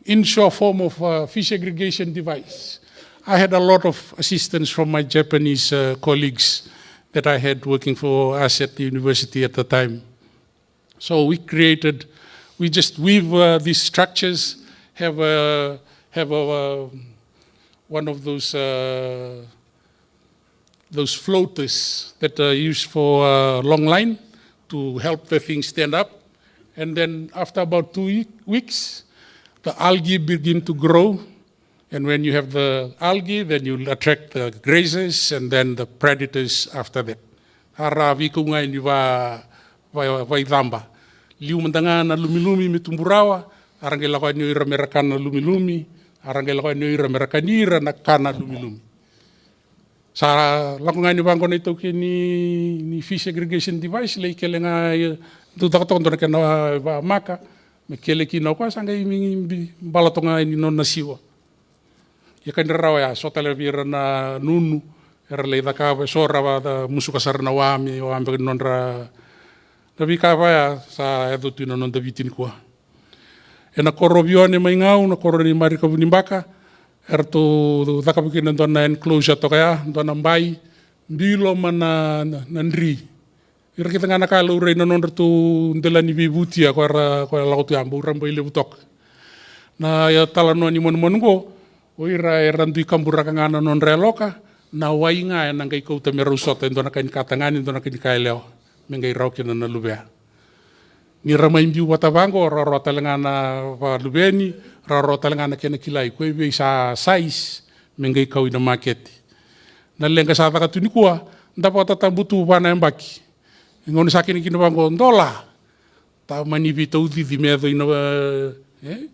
inshore form of uh, fish aggregation device. I had a lot of assistance from my Japanese uh, colleagues that I had working for us at the university at the time. So we created, we just weave uh, these structures, have a, have a, uh, one of those uh, those floaters that are used for uh, long line to help the thing stand up. And then after about two weeks, the algae begin to grow. And when you have the algae, then you attract the grazers and then the predators after that. A ra veikau ga ni va, va, vaicaba. Liu mada ga na lumilumi me tubu rawa, a ra qai lako yani o ira me ra kana lumilumi, a ra qai lako yani o ira me ra kani ira na kana lumilumi. Sa lako ga ni vaqo na itaukei ni, ni fish aggregation device, lai kele ga dau caka toka dua na kena vamaka. Me kele kina o koya sa qai mi bi-, bala toka ga ni nona siwa. Ia ka ni rarawa ya, so tale vei ira na nunu, era lai cakava, e so ra vakamusuka sara na wa me wa beka ni nodra na veika vaya sa yaco tu ina noda Viti nikua. Ena koro Vione mai Gau, na koro ni Marika Vunibaka, eratou cakava kina e dua na enclosure toka ya, dua na bai, bilo ma na, na, na dri. Ira kece ga na ka laurai na nodratou dela ni veivutia, ko era, ko era lako tu ya, bau ra bai levu toka. Na, ia, talanoa ni manumanu qo, o ira era dui kaburaka ga na nodra yaloka, na wai ga ena qai kauta me rau sota, e dua na ka ni ka tagane, e dua na ka ni ka yalewa, me qai rawa kina na luvea. Ni ra mai biu vata vaqo, rawarawa tale ga na vakaluveni, rawarawa tale ga na kena kilai, ko e vei sa size, me qai kau ina makete. Na leqa sa caka tu nikua, da vakatatabu tu va na yabaki. E gauna sa kena kina vaqo, dola. Ta mani veitaucici me yaco ina, e?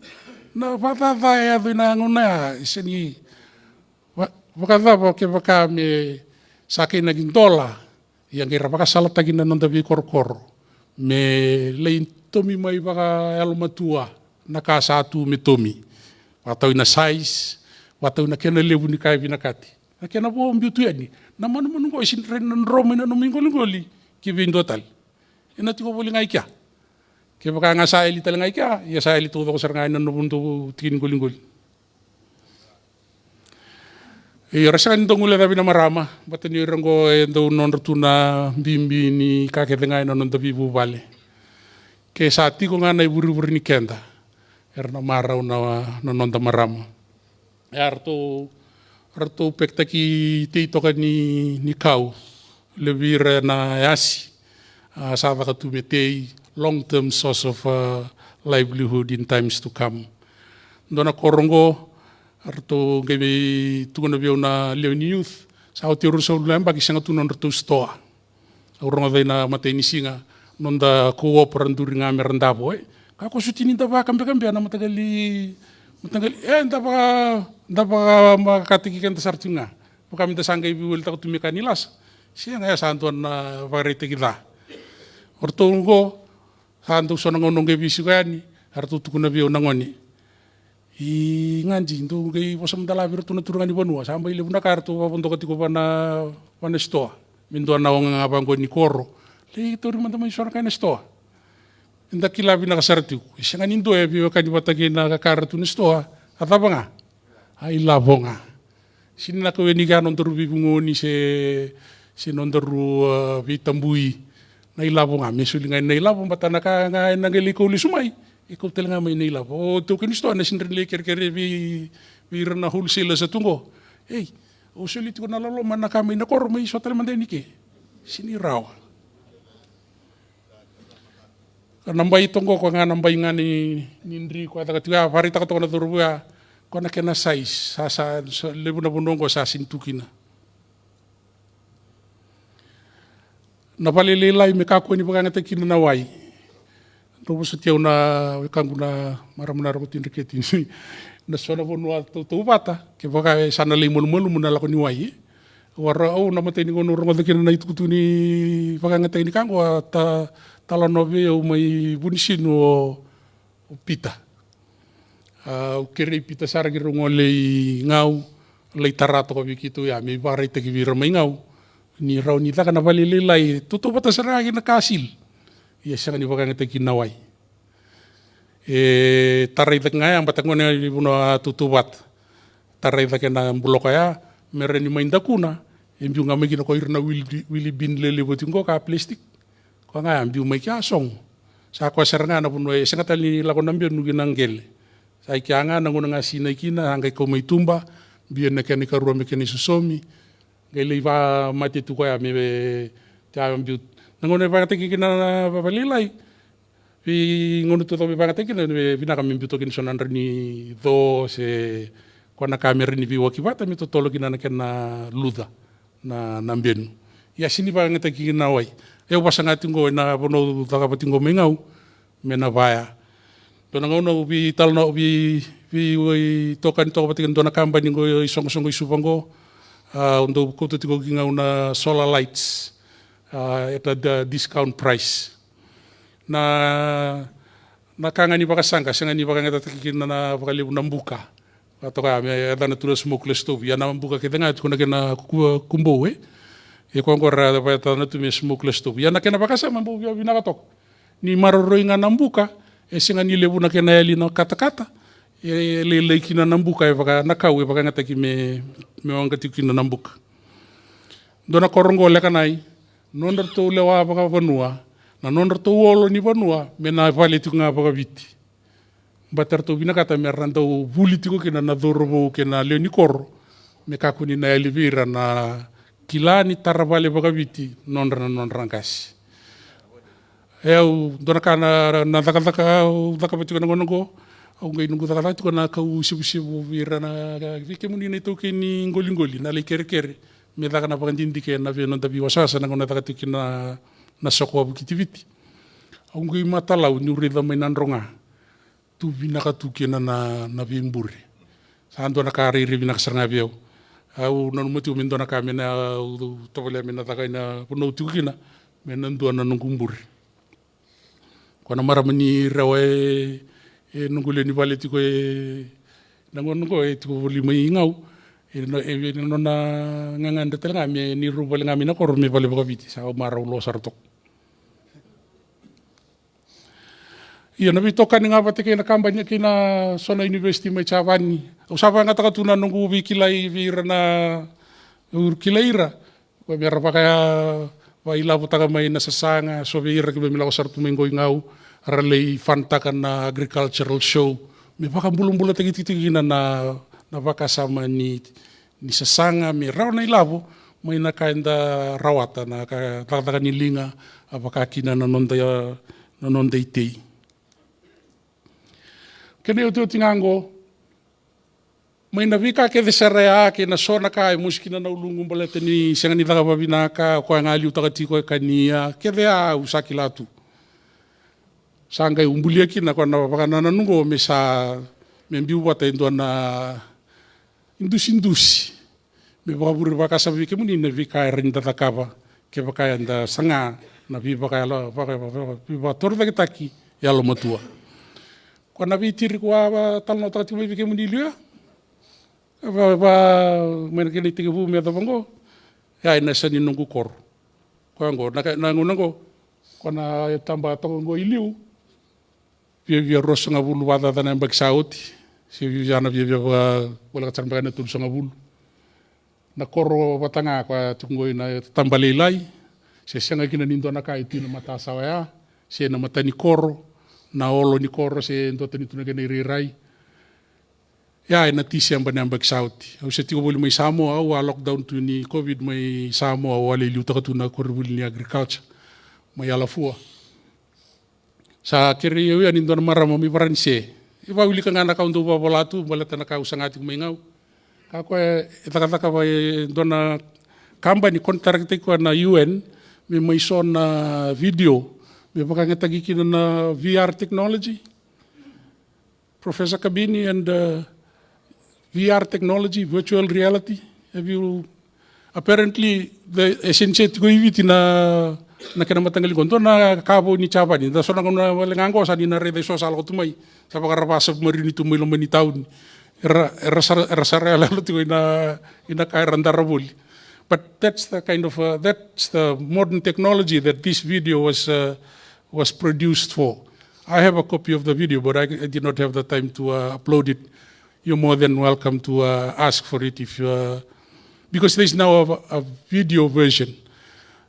Na vakacaca e yaco ina gauna ya, e sega ni va-, vakacava kevaka me sa kena ki dola, ia qai ra vakasalataki na noda veikorokoro. Me lai tomi mai vakayalomatua, na ka sa tu me tomi. Vakatau ina size, vakatau ina kena levu ni ka e vinakati. Na kena vo biu tu yani, na manumanu qo e sega ni rawa ni na dro mai na nomu iqoliqoli, ki vei dua tale. Ena tiko voli ga i kea. Kevaka ga sa yali tale ga i kea, ia sa yali taucoko sara ga ena nomudou tiki ni qoliqoli. Ia ra sega ni dau guilecavi na marama, baleta ni o ira qo e dau nodra tu na bibi ni ka kece ga ena noda veivuvale. Ke sa tiko ga na ivurevure ni keda, era na marau na, na noda marama. Ia ratou, ratou pekitaki tei toka ni, ni kau. Levu vei ira na yasi, a, sa caka tu me tei, long term source of, a, livelihood in times to come. Dua na koro oqo, ratou qai vei tukuna vei au na lewe ni youth, sa oti e ruasagavulu na yabaki sega tu nodratou sitoa. Au rogoca ina matai ni siga, noda co-op ra duri ga me ra davo, e. Ka ko suti ni da vakabekabea na mataqali, mataqali, e, da vaka, da vakamakataki keda sara tu ga. Vaka me da sa qai veiwalitaka tu me ka ni lasa. Sega, ya sa dua na vakaraitaki ca. O ratou oqo, sa dau so na gauna qai veisiko yani, eratou tukuna vei au na gone. I gadi, dou qai vosa mada la vei iratou na turaga ni vanua, sa bai levu na ka eratou vakavodoka tiko va na, va na sitoa. Me dua na oga ga vaqo ni koro. Lai tauri mada mai so na ka ena sitoa. Eda kila vinaka sara tiko. E sega ni dua e veiwekani vata kei na ka era tu na sitoa. A cava ga? A ilavo ga. Sega ni na kau yani kea nodaru veivugoni se, se nodaru, a, veitabui. Na ilavo ga, me soli ga na ilavo, baleta na ka ga ena qai lai kau lesu mai. E kau tale ga mai na ilavo. O tau kei ni sitoa na sega ni lai kerekere vei, vei ira na wholesalers tu qo. Ei, o soli tiko na loloma na ka mai na koro mai so tale mada yani ke. Sega ni rawa. Ka na bai toqo ko ga na bai ga ni, ni dri ko a caka tiko ya, vakaraitaka toka na cauravou ya, ko na kena size, sa, sa, sa levu na vanua oqo sa sega ni tu kina. Na vale lailai me kakua ni vakayagataki kina na wai. Dou vosoti au na wekaqu na marama na Roko Tui Dreketi. Na so na vanua tautauvata, kevaka e sa na lai malumalumu na lako ni wai. Au a ra-, au na matai ni gauna au rogoca kina na itukutuku ni vakayagataki ni ka qo, a ta-, talanoa vei au mai Vunisinu o, o Pita. A, au kerei Pita sara ki rau gole i Gau, lai tara toka vei keitou ya, me vakaraitaki vei ira mai Gau. Ni rawa ni caka na vale lailai, tautauvata sara ga kina ka sili. Ia sega ni vakayagataki na wai. E tarai cake ga ya, baleta gona ni vanua tautauvata. Tarai cake na buloko ya, me rawa ni mai dakuna, e biu ga mai kina ko ira na wili, wili bin lelevu oti qo ka plastic. Ko ga ya, biu mai kea sogo. Sa koya sara ga na vanua e sega tale ni lako na benu ki na qele. Sa i kea ga na gauna ga sinai kina, a qai kau mai tuba, biu na kena ikarua me kena isosomi. Qai lai vakamate tu koya me, me, tea biu. Na gauna e vakayagataki kina na vale lailai, vei gauna tu cau me vakayagataki kina, me vinaka me biu toka kina so na dra ni co se ko na ka me rawa ni veiwaki vata me totolo kina na kena luca na, na benu. Ia sega ni vakayagataki kina wai. E au vasa ga tiko qo ena vanua au cakava tiko qo mai Gau, me na vaya. Dua na gauna au veitalanoa, au vei, vei, vei tokani toka vata kei na dua na kabani qo i Soqosoqo i Suva qo. A, au dau kauta tiko ki Gau na solar lights. A, at a d-, discount price. Na, Na ka ga ni vakasaqa, sega ni vakayagataki kina na vakalevu na buka. Vakatoka me yacana tu na smokeless stove. Ia na buka kece ga tiko na kena ku-, kubou, e. E koya qora vakayacana tu me smokeless stove. Ia na kena vakasama bau via vinaka toka. Ni maroroi ga na buka, e sega ni levu na kena yali na katakata. E lailai kina na buka, e vaka na kau, e vakayagataki me, me waqa tiko kina na buka. Dua na koro qo Lekanai, nodratou lewa vakavanua, na nodratou olo ni vanua, me na vale tiko ga vakaviti. Baleta ratou vinakata me ra dau vuli tiko kina na cauravou kei na lewe ni koro, me kakua ni na yali vei ira na kila ni tara vale vakaviti, nodra na nodra qase. E au, dua na ka na, na cakacaka, au cakava tiko na gauna qo, au qai noqu cakacaka tiko na kau sevusevu vei ira na, vei kemuni na itaukei ni qoliqoli, na lai kerekere, me caka na vakadidike na vei noda veiwasawasa na gauna caka tiko kina na soko a Vukitiviti. Au qai matalau niu raica mai Nadroga. Tu vinaka tu kina na, na veibure. Sa dua na ka rairai vinaka sara ga vei au. Au nanuma tiko me dua na ka me na, au tovolea me na caka ina vanua au tiko kina, me na dua na noqu bure. Ko na marama ni Rewa e, e noqu lewe ni vale tiko e, na gauna qo e tiko voli mai Gau, e na, e na nona gagadre tale ga me ni rau vale ga mai na koro me vale vakaviti, sa au marau lo sara toka. Ia na veitokani ga vata kei na kabani kei na so na university mai Japani. Au sa vakayagataka tu na noqu veikilai vei ira na, au kilai ira. Ko me ra vakaya vakailavotaka mai na sasaga, so vei ira ke me lako sara tu mai qo i Gau, ra lai fund-taka na agricultural show. Me vakabulabulataki tiko kina na, na vakasama ni ni sasaga me rawa na ilavo mai na ka eda rawata, na ka cakacaka ni liga, a vaka kina na noda, na noda itei. Kena iotioti ga qo, mai na veika kece sara ya kei na so na ka e mosi kina na uluqu baleta ni sega ni caka vavinaka, o koya ga liutaka tiko e kania, kece ya au sa kila tu. Sa qai bulia kina ko na vakanananu qo me sa, me biu vata e dua na idusidusi. Me vakavure vakasama vei kemuni na veika era ni da cakava, kevaka eda saga na veivakayalo, vaka, vaka, veivakatorocaketaki yalomatua. Ko na veitiri ko a, a talanoataka tiko mai vei kemuni liu ya. Va, va, mai na kena itekivu me yacova qo. Ya ena yasa ni noqu koro. Ko ya qo, na ka, na gauna qo. Ko na taba toka qo i liu. Viavia ruasagavulu vakacaca na yabaki sa oti. Se viavia na viavia vaka, voleka sara beka na tolusagavulu. Na koro vata ga ko a tiko qo ina taba lailai. Se sega kina ni dua na ka e tu ina matasawa ya. Se na mata ni koro, na olo ni koro, se dua tani tu na kena irairai. Ya ena Tiseba na yabaki sa oti. Au se tiko voli mai Samoa, au a lockdown tu ni COVID mai Samoa, au a lai liutaka tu na koronivuli ni agriculture mai Alafua. Sa kerei au yani dua na marama mai Varanise. E vakaulika ga na ka au dau vakavola tu, baleta na ka au saga tiko mai Gau. Ka koya e cakacaka vaka e dua na kabani, contract-taki koya na U N, me mai so na video, me vakayagataki kina na V R technology. Professor Kabini and, uh, V R technology, virtual reality. Have you, apparently, the, e seni se tiko i Viti na, na kena mataqali qo. Dua na ka vou ni Japani. Da so na gauna wale ga qo sa ni na raica e so sa lako tu mai. Sa vakarava sa marini tu mai loma ni tauni. Era, era sara, era sara yaloyalo tiko ina, ina ka era dara voli. But that's the kind of, uh, that's the modern technology that this video was, uh, was produced for. I have a copy of the video, but I, I did not have the time to, uh, upload it. You're more than welcome to, uh, ask for it if you, uh, because there's now a, a video version.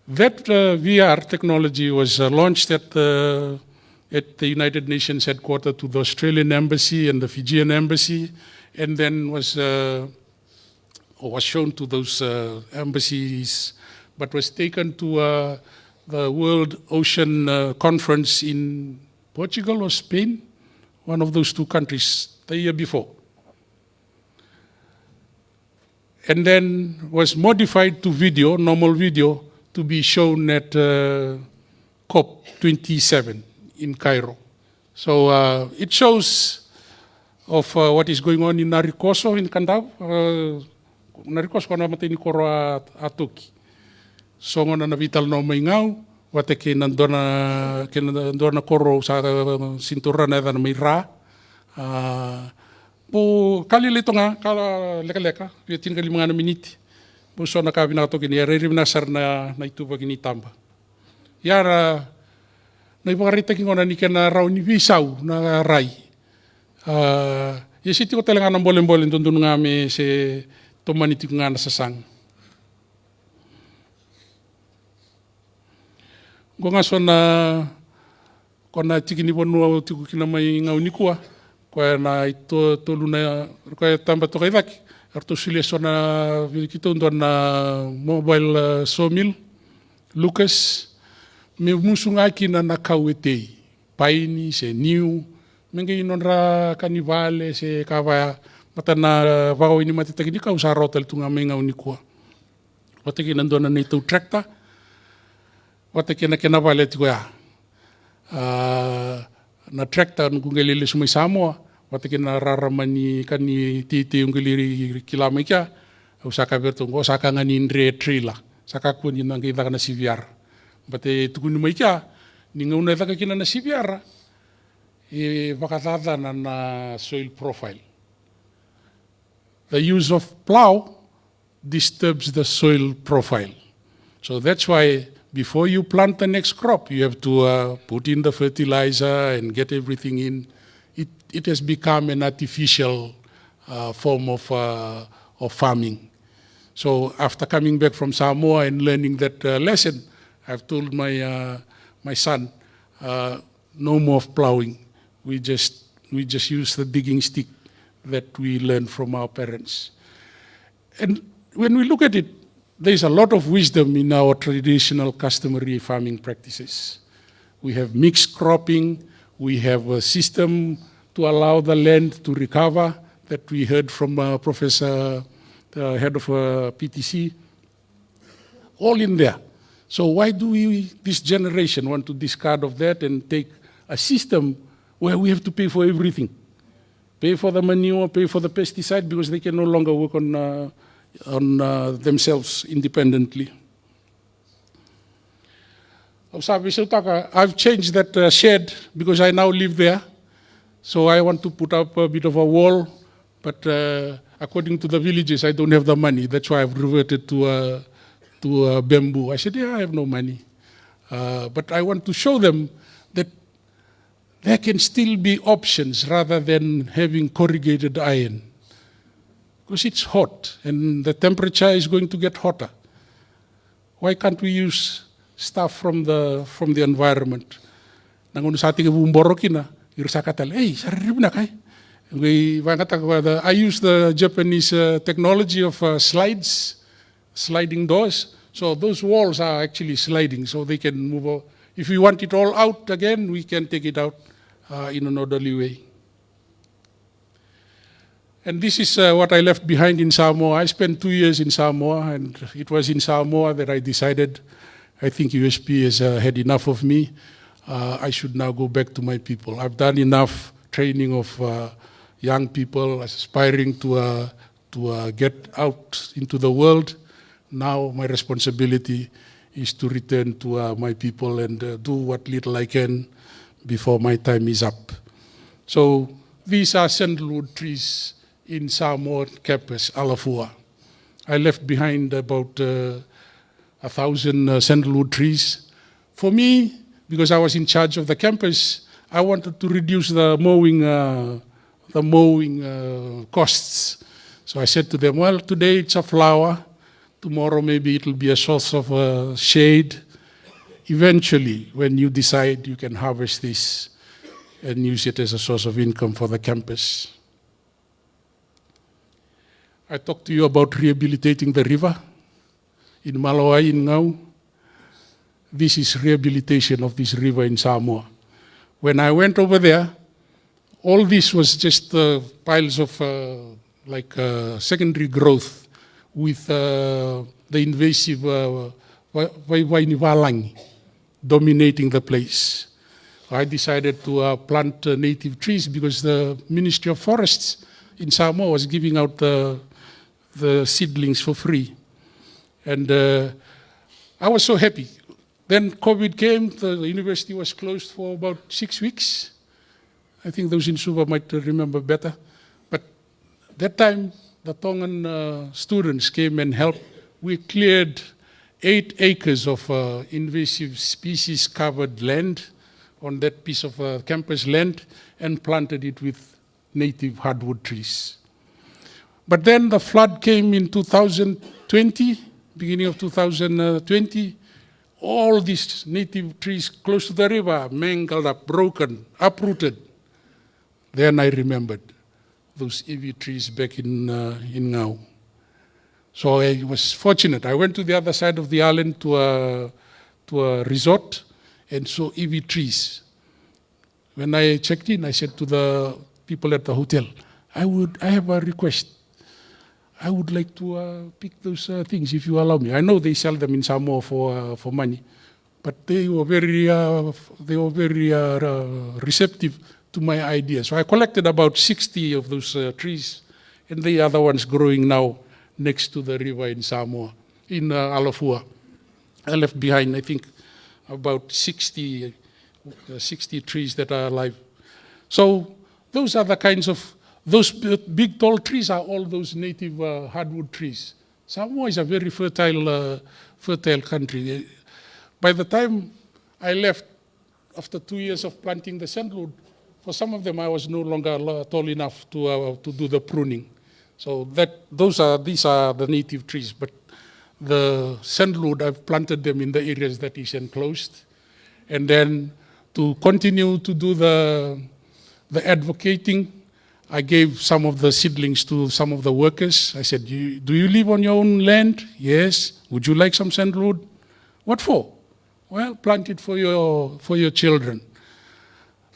That, uh, V R technology was, uh, launched at the, at the United Nations headquarters to the Australian embassy and the Fijian embassy, and then was, uh, or was shown to those, uh, embassies, but was taken to, uh, the World Ocean, uh, Conference in Portugal or Spain, one of those two countries, the year before. And then was modified to video, normal video, to be shown at, uh, COP twenty-seven in Cairo. So, uh, it shows of, uh, what is going on in Narikoso in Kadavu. Uh, Narikoso ko na matai ni koro a, a Toki. So gona na veitalanoa mai Gau, vata kei na dua na, kei na dua na koro au sa sini taura na yacana mai Ra. A, bau ka lailai toka ga, ka lekaleka, via tinikalima ga na miniti. Bau so na ka vinaka toka kina, ia rairai vinaka sara na, na ituvaki ni taba. Ia na, na ivakaraitaki gona ni kena rawa ni veisau na rai. A, ia se tiko tale ga na bolebole dodonu ga me se tomani tiko ga na sasaga. Qo ga so na, ko na tiki ni vanua au tiko kina mai Gau nikua. Koya na ito, tolu na, koya taba toka i cake. Eratou solia so na, vei keitou dua na mobile, uh, sawmill, Lucas. Me musu ga kina na kau e tei. Paini, se niu. Me qai nodra ka ni vale, se ka vaya. Mata na, uh, vakawainimatetaki ni kau sa rawa tale tu ga mai Gau nikua. Vata kei na dua na neitou tractor, vata kei na kena vale tiko ya. A, na tractor noqu qai lai lesu mai Samoa, vata kei na rarama ni ka ni teitei au qai lai kila mai kea, au sa kaya vei ratou, qo sa ka ga ni dre trailer, sa kakua ni na qai caka na C V R. But e tukuni mai kea, ni gauna e caka kina na C V R, e vakacacana na soil profile. The use of plow disturbs the soil profile. So that's why before you plant the next crop, you have to, uh, put in the fertilizer and get everything in. It, it has become an artificial, uh, form of, uh, of farming. So after coming back from Samoa and learning that, uh, lesson, I've told my, uh, my son, uh, no more of plowing. We just, we just use the digging stick that we learned from our parents. And when we look at it, there is a lot of wisdom in our traditional customary farming practices. We have mixed cropping, we have a system to allow the land to recover that we heard from, uh, Professor, the head of, uh, P T C. All in there. So why do we, this generation, want to discard of that and take a system where we have to pay for everything? Pay for the manure, pay for the pesticide, because they can no longer work on, uh, on, uh, themselves independently. Au sa veisautaka, I've changed that, uh, shed because I now live there. So I want to put up a bit of a wall, but, uh, according to the villages, I don't have the money. That's why I've reverted to, uh, to, uh, bamboo. I said, "Yeah, I have no money." Uh, but I want to show them that there can still be options rather than having corrugated iron. Because it's hot and the temperature is going to get hotter. Why can't we use stuff from the, from the environment? Na gauna sa tekivu boro kina, ira sa kaya tale, "Ei, sa rairai vinaka e." Qai vakayagataka, I use the Japanese, uh, technology of, uh, slides, sliding doors. So those walls are actually sliding, so they can move o-, if we want it all out again, we can take it out, uh, in an orderly way. And this is, uh, what I left behind in Samoa. I spent two years in Samoa, and it was in Samoa that I decided, I think U S P has, uh, had enough of me. Uh, I should now go back to my people. I've done enough training of, uh, young people aspiring to, uh, to, uh, get out into the world. Now my responsibility is to return to, uh, my people and, uh, do what little I can before my time is up. So these are sandalwood trees in Samoa campus, Alafua. I left behind about, uh, a thousand, uh, sandalwood trees. For me, because I was in charge of the campus, I wanted to reduce the mowing, uh, the mowing, uh, costs. So I said to them, "Well, today it's a flower. Tomorrow maybe it'll be a source of, uh, shade. Eventually, when you decide, you can harvest this and use it as a source of income for the campus." I talked to you about rehabilitating the river in Malawai, in Gau. This is rehabilitation of this river in Samoa. When I went over there, all this was just, uh, piles of, uh, like, uh, secondary growth with, uh, the invasive, uh, va-, va-, vaini valagi dominating the place. I decided to, uh, plant, uh, native trees because the Ministry of Forests in Samoa was giving out the, the seedlings for free. And, uh, I was so happy. Then COVID came, the university was closed for about six weeks. I think those in Suva might remember better. But that time, the Tongan uh, students came and helped. We cleared eight acres of uh, invasive species covered land on that piece of uh, campus land and planted it with native hardwood trees. But then the flood came in two thousand twenty, beginning of two thousand twenty. All these native trees close to the river mangled up, broken, uprooted. Then I remembered those ivi trees back in, uh, in Ngau. So I was fortunate. I went to the other side of the island to a, to a resort and saw ivi trees. When I checked in, I said to the people at the hotel, I would, I have a request. I would like to uh, pick those uh, things if you allow me. I know they sell them in Samoa for, uh, for money, but they were very, uh, they were very uh, uh, receptive to my idea. So I collected about sixty of those uh, trees, and the other ones growing now next to the river in Samoa, in uh, Alafua. I left behind, I think, about sixty, uh, sixty trees that are alive. So those are the kinds of, those b- big tall trees are all those native uh, hardwood trees. Samoa is a very fertile, uh, fertile country. By the time I left, after two years of planting the sandalwood, for some of them I was no longer lo- tall enough to, uh, to do the pruning. So that, those are, these are the native trees, but the sandalwood, I've planted them in the areas that is enclosed. And then to continue to do the, the advocating, I gave some of the seedlings to some of the workers. I said, "You- Do you live on your own land? Yes. Would you like some sandalwood?" "What for?" "Well, plant it for your, for your children."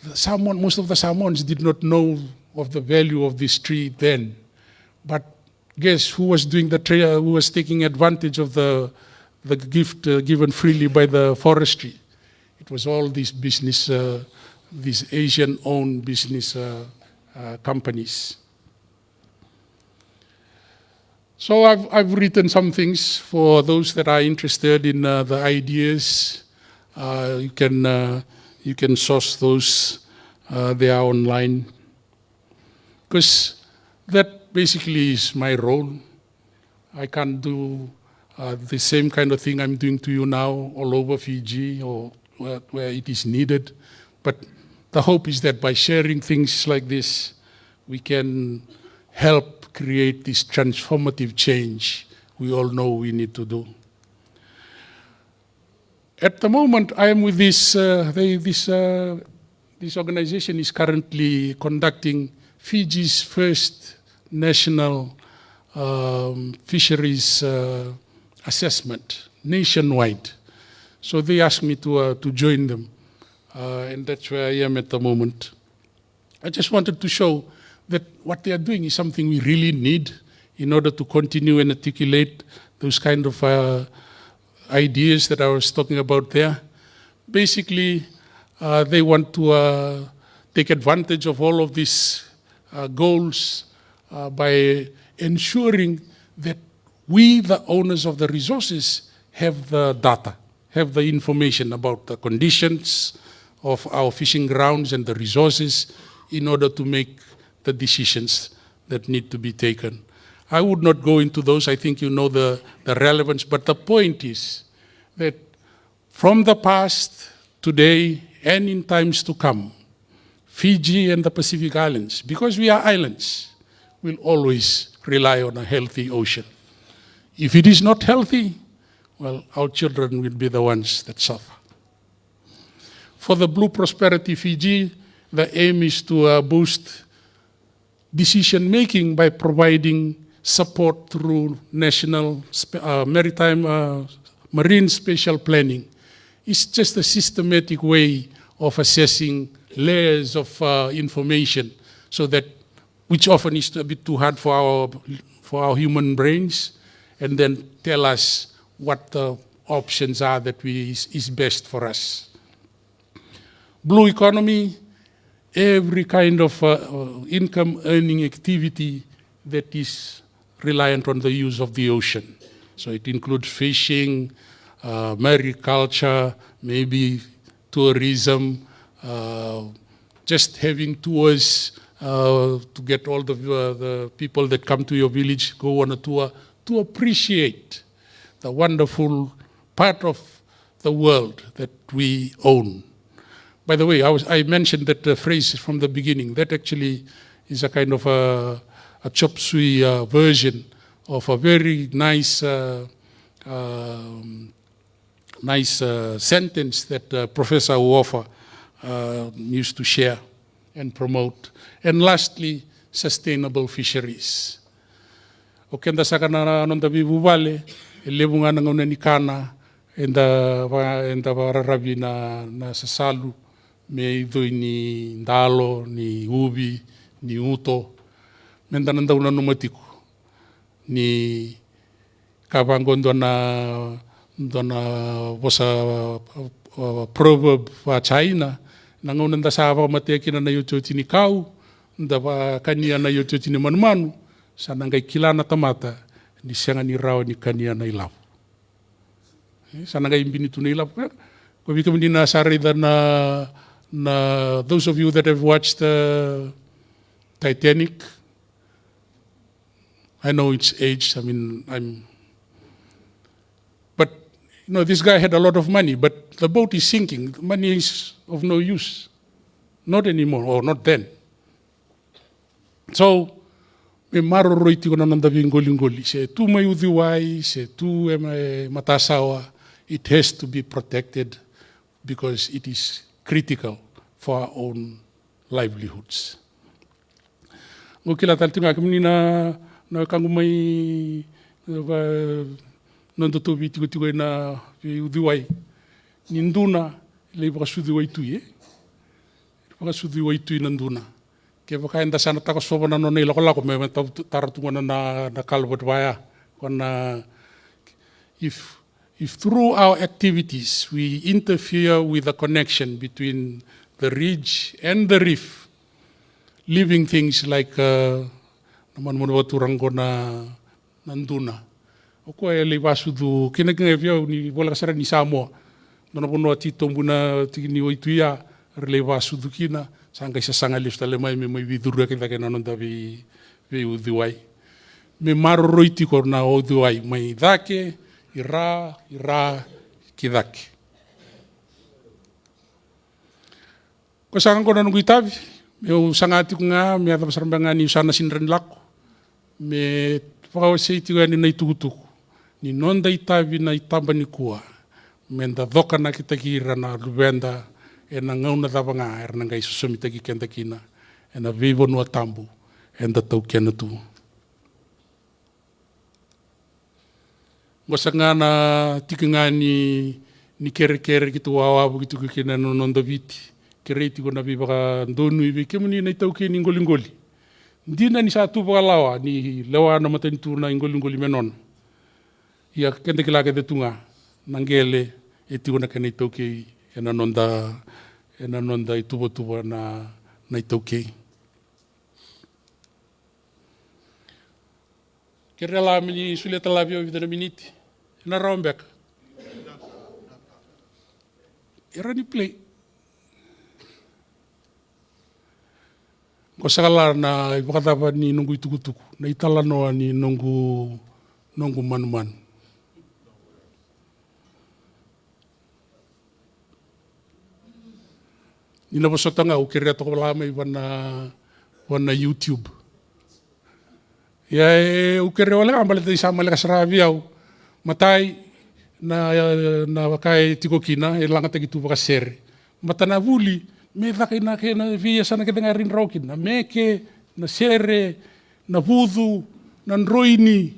The Samoan, most of the Samoans did not know of the value of this tree then. But guess who was doing the tra- who was taking advantage of the, the gift uh, given freely by the forestry? It was all these business, uh, these Asian owned business uh, uh, companies. So I've, I've written some things for those that are interested in uh, the ideas. Uh, you can uh, you can source those. Uh, they are online. Because that basically is my role. I can't do uh, the same kind of thing I'm doing to you now all over Fiji or where, where it is needed. But the hope is that by sharing things like this, we can help create this transformative change we all know we need to do. At the moment, I am with this. Uh, they, this uh, this organization is currently conducting Fiji's first national um, fisheries uh, assessment nationwide. So they asked me to uh, to join them, uh, and that's where I am at the moment. I just wanted to show that what they are doing is something we really need in order to continue and articulate those kind of uh, ideas that I was talking about there. Basically, uh, they want to uh, take advantage of all of these uh, goals uh, by ensuring that we, the owners of the resources, have the data, have the information about the conditions of our fishing grounds and the resources in order to make the decisions that need to be taken. I would not go into those. I think you know the, the relevance. But the point is that from the past, today, and in times to come, Fiji and the Pacific Islands, because we are islands, will always rely on a healthy ocean. If it is not healthy, well, our children will be the ones that suffer. For the Blue Prosperity Fiji, the aim is to uh, boost decision making by providing support through national sp- uh, maritime uh, marine spatial planning. It's just a systematic way of assessing layers of uh, information, so that, which often is a bit too hard for our for our human brains, and then tell us what the options are that we is, is best for us. Blue economy, every kind of uh, uh, income earning activity that is reliant on the use of the ocean. So it includes fishing, uh, mariculture, maybe tourism, uh, just having tours, uh, to get all the, uh, the people that come to your village, go on a tour, to appreciate the wonderful part of the world that we own. By the way, I was, I mentioned that, uh, phrase from the beginning. That actually is a kind of a, a chop suey, uh, version of a very nice, uh, um, nice, uh, sentence that, uh, Professor Uofa, uh, used to share and promote. And lastly, sustainable fisheries. O keda saka na noda veivuvale, e levu ga na gauna ni kana, eda va-, eda vakararavi na, na sasalu, me icoi ni dalo, ni uvi, ni uto, meda na dau nanuma tiko. Ni ka vaqo dua na, dua na vosa, uh, proverb va China, na gauna da sa vakamatea kina na iotioti ni kau, da vakania na iotioti ni manumanu, sa na qai kila na tamata ni sega ni rawa ni kania na ilavo. E, sa na qai bini tu na ilavo. E, ko vei kemuni na sa raica na, na, those of you that have watched, uh, Titanic, I know it's age, I mean, I'm, but, you know, this guy had a lot of money, but the boat is sinking. Money is of no use. Not anymore, or not then. So, me maroroi tiko na noda veiqoliqoli. Se tu mai uciwai, se tu e ma-, e matasawa, it has to be protected because it is critical for our own livelihoods. Qo kila tale tiko ga kemuni na, na wekaqu mai, va-, noda tou veitikotiko ena veiuciwai. Ni duna, lai vakasucu i waitui, e? Vakasucu i waitui na duna. Kevaka eda sa na takosova na nona ilakolako me, me ta-, tara tu gona na, na culvert vaya. Ko na, if, if through our activities we interfere with the connection between the ridge and the reef, living things like, uh, na manumanu vakaturaga qo na, na duna. O koya e lai vasucu, kina kina vei au ni voleka sara ni Samoa. Dua na vanua titobu na tiki ni waitui ya, era lai vasucu kina, sa qai sasaga lesu tale mai me mai veicuruyaki cake na noda vei, veiuciwai. Me maroroi tiko na uciwai mai cake, i ra, i ra, ki cake. Ko sa ga qo na noqu itavi, meu saga tiko ga, me yacova sara beka ga niu sa na sega ni rawa ni lako. Me vakawasei tiko yani na itukutuku ni noda itavi na itaba nikua, meda cokanakitaki ira na luveda ena gauna cava ga era na qai sosomitaki keda kina ena veivanua tabu eda taukena tu. Qo saka ga na tiki ga ni, ni kerekere keitou wawa vuki tiko kina ena noda Viti. Kerei tiko na veivakadonui vei kemuni na itaukei ni qoliqoli. Dina ni sa tu vakalawa ni lewa na matanitu na iqoliqoli me nona. Ia keda kila kece tu ga na qele e tiko na kena itaukei ena noda, ena noda ituvatuva na, na itaukei. Kerea la me ni solia tale vei au e vica na miniti. Ena rawa beka? E rawa ni play. Qo saka la na ivakacava ni noqu itukutuku, na italanoa ni noqu, noqu manumanu. Ni na vosota ga, au kerea toka vaka mai vana, vana YouTube. Ia, e, au kerea wale ga baleta ni sa maleka sara vei au. Matai, na, na vaka e tiko kina, e lagataki tu vakasere. Matanavuli, me caka ina kena veiyasana kece ga e rawa ni rawa kina. Na meke, na sere, na vucu, na droini.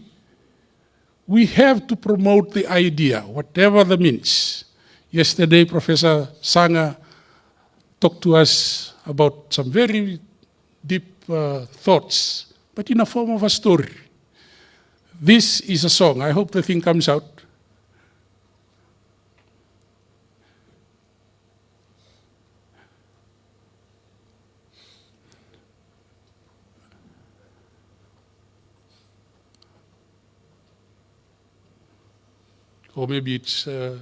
We have to promote the idea, whatever the means. Yesterday, Professor Saga talked to us about some very deep, uh, thoughts, but in a form of a story. This is a song. I hope the thing comes out. Or maybe it's, uh,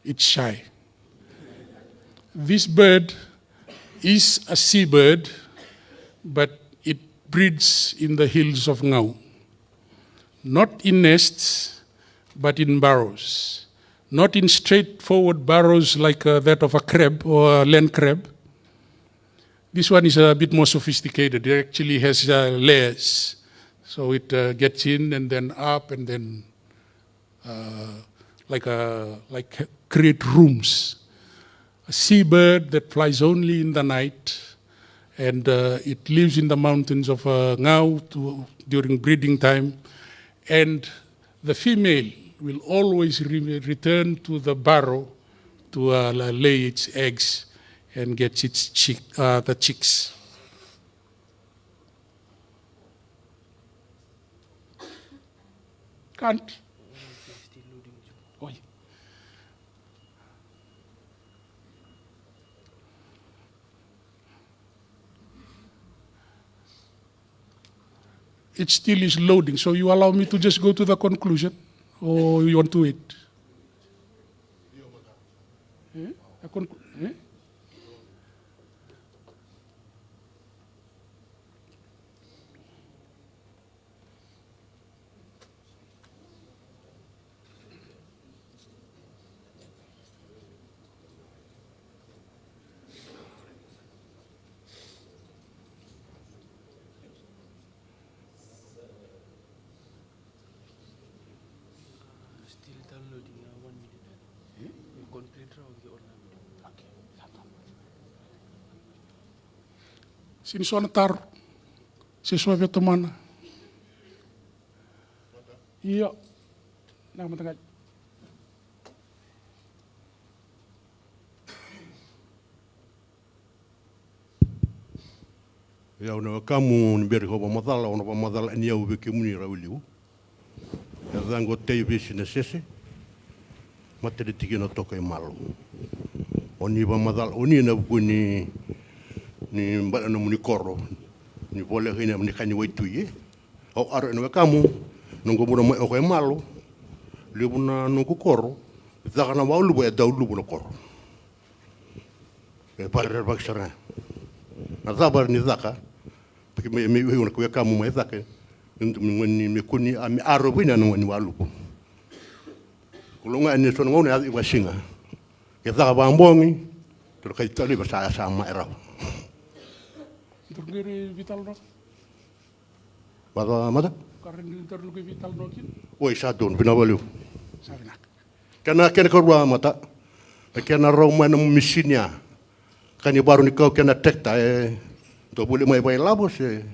it's shy. This bird is a seabird, but it breeds in the hills of Gau. Not in nests, but in burrows. Not in straightforward burrows like, uh, that of a crab or a land crab. This one is a bit more sophisticated. It actually has, uh, layers. So it, uh, gets in and then up and then, uh, like a, like, create rooms. A seabird that flies only in the night, and, uh, it lives in the mountains of, uh, Gau to, during breeding time, and the female will always re-, return to the burrow to, uh, la-, lay its eggs and gets its chick, uh, the chicks. Can't. Oi. It still is loading, so you allow me to just go to the conclusion, or you want to wait? Eh? A conclu-, eh? Still downloading, uh, one minute. Eh? Complete round the online. Okay. Sega ni so na taro. Se so via tomana. Io. Na mataqali. Ia, au na wekamu, ni bera ni au vakamacala, au na vakamacala ni au vei kemuni rawa i liu. Yacaqu o Tei Vesi Nasese, matanitikina o Tokaimalo. O ni vakamacala o ni na vuku ni, ni bale na nomuni koro, ni voleka ina ni ka ni waitui, e. Au aro ena wekamu, noqu bula mai Okaimalo, levu na noqu koro, caka na waluvu, e dau luvu na koro. E vakarerevaki sara ga. Na cava ni caka, me, me, me, na wekamu mai caka, me, me, me kua ni, a, me aro vei na gone ni waluvu. Ko loga ni so na gauna e yaco i vasiga. Ke caka vakabogi, toro kai tale va sa, sa ma e rawa. Toro qiri vital no. Mata, mata? Ka rairai ni taro luke veitalanoa kina. Oi, sa donu, vinaka vakalevu. Sa vinaka. Kena, kena karua mata. Na kena rau mai na misini ya. Ka ni varu ni kau kena tekta, e. Dou voli mai vailavo se.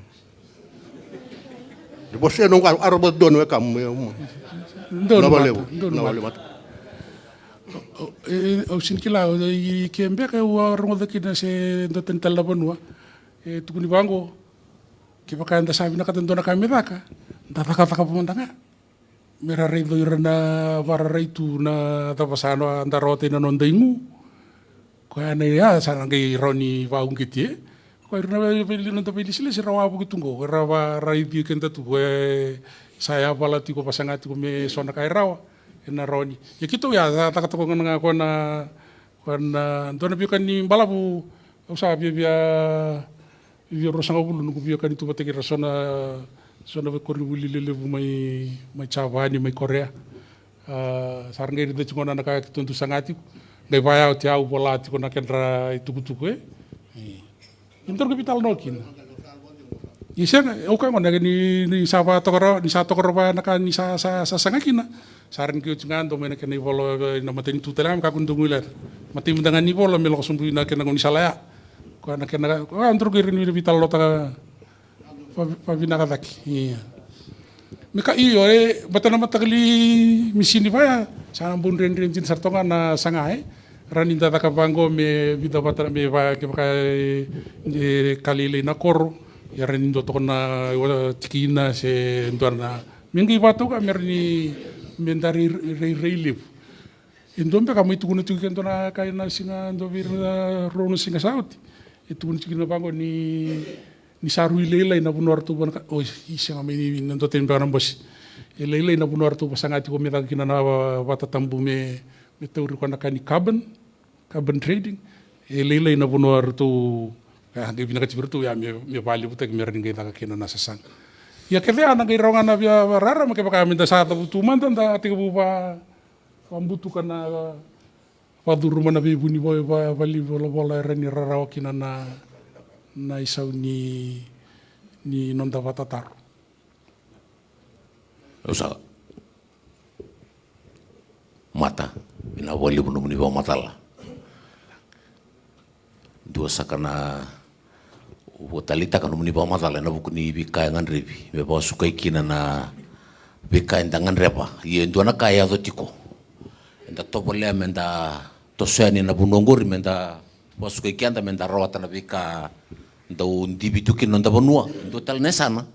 Ni vose noqu aro, aro vata donu e kamu, e, ma. Donu mata, donu mata. Vinaka vakalevu mata. O, o, e, e, au sega ni kila, o, i, i ke beka, au a rogoca kina se dua tani tale na vanua. E tukuni vaqo. Kevaka eda sa vinakata e dua na ka me caka, da cakacaka vata mada ga. Me ra raici ira na vakararai tu na cava sa na da rawata ina noda igu. Koya na ya sa na qai rawa ni vakauqeti, e. Koya ira na vei, vei, na noda veilisilisi era wavoki tu qo, era vakaraici keda tu, e, sa yavala tiko, vasaga tiko me so na ka e rawa, ena rawa ni. Ia keitou ya, sa caka toka ga na, koya na, koya na, dua na veiwekani balavu, au sa viavia, viavia ruasagavulu noqu veiwekani tu vata kei ira so na, so na veikoronivuli lelevu mai, mai Japani, mai Korea. A, sa ra qai raica tiko gona na ka keitou dau saga tiko. Qai vaya oti au vola tiko na kedra itukutuku, e. E. Ni daru qai veitalanoa kina. Ia sega, au kaya gona ni, ni sa vakatoka rawa, ni sa toka rawa na ka ni sa, sa, sa saga kina. Sa ra ni qai oti ga dua mai na kena ivola, e, na matanitu tale ga me kakua ni dau guilecava. Matai mada ga ni vola me lako sobu ina kena gaunisala ya. Koya na kena, koya daru qai rawa ni veitalanoataka. Vakavinaka cake, ia. Me ka, io, e, vata na mataqali misini vaya, sa na bau dredre dina sara toka ga na saga, e. Rawa ni da caka vaqo me vica vata me vaya, kevaka e, e ka lailai na koro, ia rawa ni dua toka na, e, tikina se dua na, me qai vatoka me rawa ni, me da rairai levu. E dua beka mai tukuna tiko ke dua na ka ena siga, dua vei ira na rua na siga sa oti. E tukuna tiko kina vaqo ni, ni sa rui lailai na vanua ratou vanaka. Oi, i sega mai ni na dua tani beka na bose. E lailai na vanua ratou vasaga tiko me caka kina na va-, vata tabu me, me tauri koya na ka ni carbon, carbon trading. E lailai na vanua ratou, e, qai vinakati vei ratou ya me, me vakalevutaki me rawa ni qai caka kina na sasaga. Ia kece ya na qai rawa ga na via rarama kevaka me da sa cavutu mada da tekivu va, vabutuka na vacuruma na veivuni va, va, valenivolavola era ni rarawa kina na, na isau ni, ni noda vatataro. Au sa mata, vinaka vakalevu nomuni vakamacala. Dua saka na vua taleitaka nomuni vakamacala ena vuku ni veika e gadrevi me vakasukai kina na veika eda gadreva. Ia e dua na ka e yaco tiko, eda tovolea me da toso yani ena vanua oqori me da vakasukai keda me da rawata na veika dau divi tu kina noda vanua. E dua tale na yasana,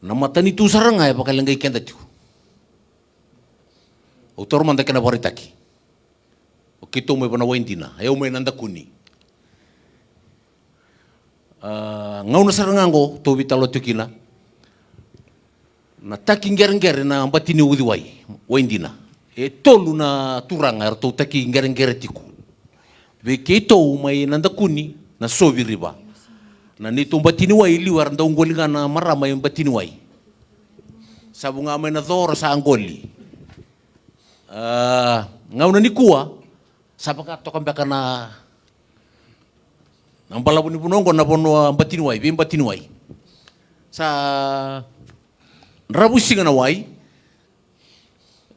na matanitu sara ga e vakaleqai keda tiko. Au taura mada kena vakaraitaki. O keitou mai Vanawaidina, e au mai Nadakuni. A, gauna sara ga oqo tou veitalanoa tiko kina na taki qereqere na bati ni uciwai, Waidina. E tolu na turaga eratou taki qereqere tiko vei keitou mai Nadakuni, na Sovi River. Na neitou bati ni wai e liu era dau qoli ga na marama e bati ni wai. Sa vu ga mai na co ra sa qoli. A, gauna nikua sa vaka toka beka na, na balavu ni vanua oqo na vanua bati ni wai, veibati ni wai. Sa dravusiga na wai,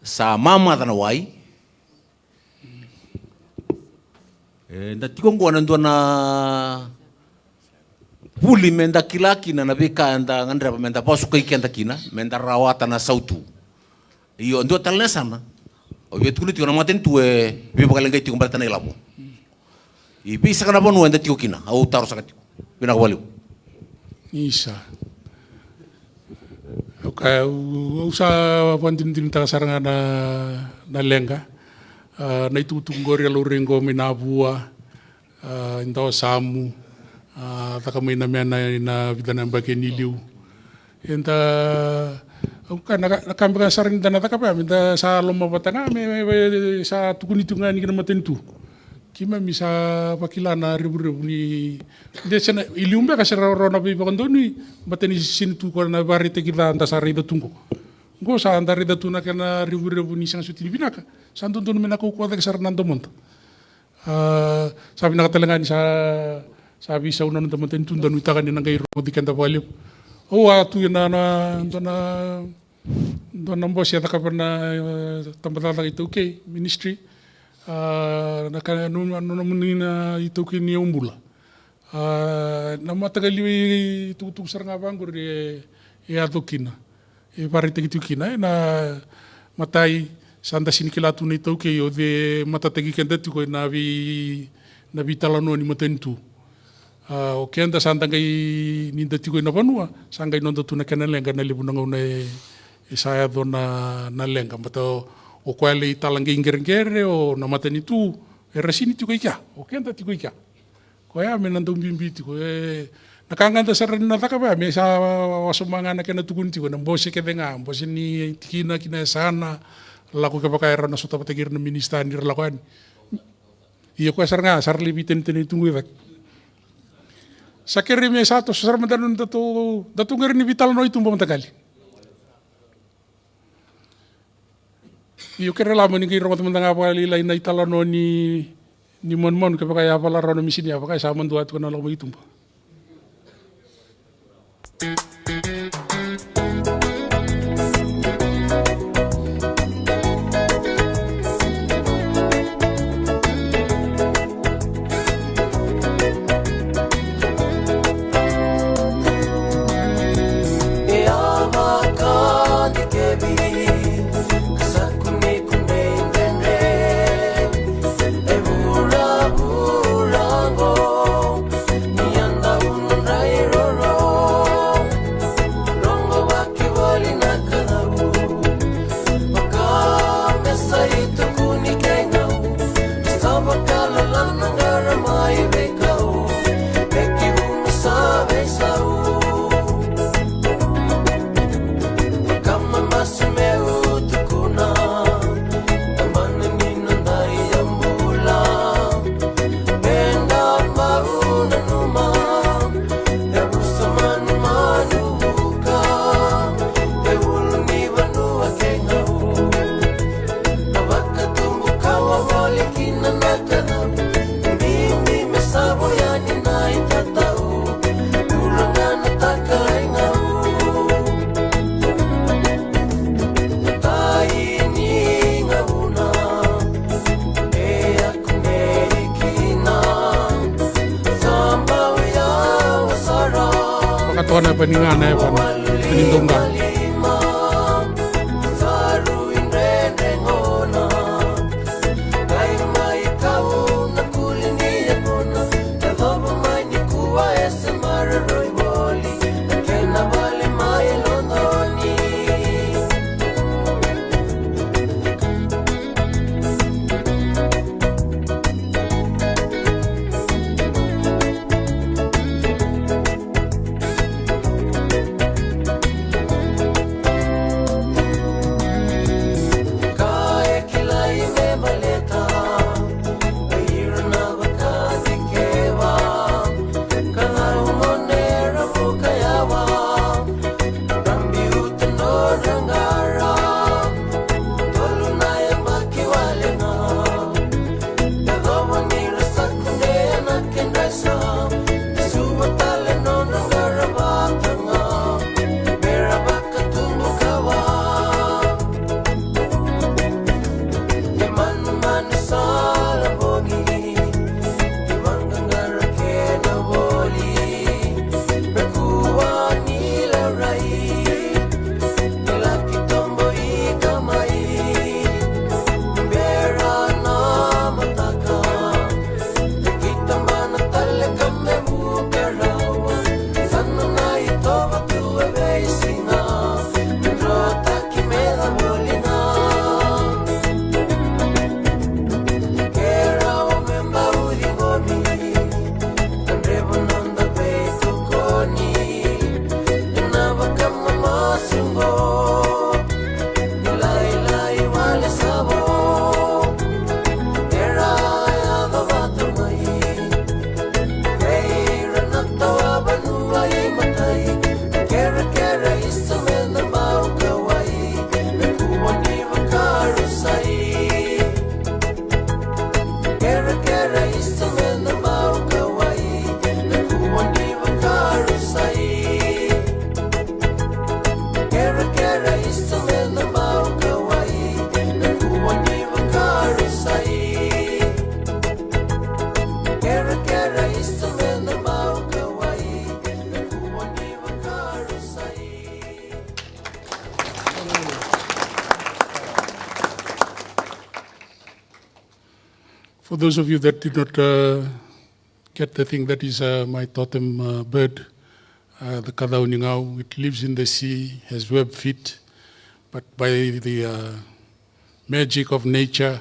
sa mamaca na wai. E, da tiko oqo na dua na vuli me da kila kina na veika eda gadreva me da vakasukai keda kina me da rawata na sautu. Io, dua tale na yasana au via tukuna tiko, na matanitu e veivakaleqai tiko baleta na ilavo. I veisaka na vanua eda tiko kina, au taro saka tiko. Vinaka vakalevu. Isa. Au kaya, au, au sa vakadinadinataka sara ga na, na leqa. A, na itukutuku qori e laurai qo mai na vua, a, i dawasamu, a, caka mai na mena ina vica na yabaki ni liu. Eda, au kaya na ka, na ka beka sara ni da na cakava ya, me da sa lomavata ga, me, me, me sa tukuni tiko ga yani ki na matanitu. Keimami sa vakila na revurevu ni, de sena, i liu beka se rawa na veivakadonui, baleta ni sega ni tu koya na vakaraitaki ca da sa raica tu qo. Qo sa da raica tu na kena revurevu ni sega soti ni vinaka, sa dodonu me na kaukauwa cake sara na domoda. A, sa vinaka tale ga ni sa, sa veisau na noda matanitu, da nuitaka ni na qai rogoci keda vakalevu. Au a tu ena, na, dua na, dua na bose e cakava na, e, tabacakacaka iTaukei, ministry. A, na ka, na, na, na nomuni na iTaukei ni yaubula. A, na mataqali itukutuku sara ga vaqori e, e yaco kina. E vakaraitaki tiko kina, e, na matai, sa da sega ni kila tu na iTaukei o cei e matataki keda tiko ena vei, na veitalanoa ni matanitu. A, o keda sa da qai, ni da tiko ena vanua, sa qai noda tu na kena leqa na levu na gauna e, e sa yaco na, na leqa. Baleta o, o koya lai tala qai qereqere, o na matanitu, era sega ni tiko i kea, o keda tiko i kea. Koya me na dau bibi tiko, e, na ka ga da sa rawa ni na cakava ya, me sa wasoma ga na kena tukuni tiko, na bose kece ga, bose ni tikina ki na yasana, lako kevaka era na sota vata kei ira na minisita ni ra lako yani. Ia koya sara ga, sa ra lai veitanitani tu qo i cake. Sa kerei me sa toso sara mada na nodatou, datou qai rawa ni veitalanoa i tuba mataqali. Io, kere la mo ni qai rogoca mada ga vakalailai na italanoa ni, ni manumanu, kevaka e a vala rawa na misini, a vaka e sa madua tu ka na lako mai i tuba. Pani ga na yavana ni dou qalo. For those of you that did not, uh, get the thing, that is, uh, my totem, uh, bird, uh, the kacaunigau. It lives in the sea, has web feet, but by the, uh, magic of nature,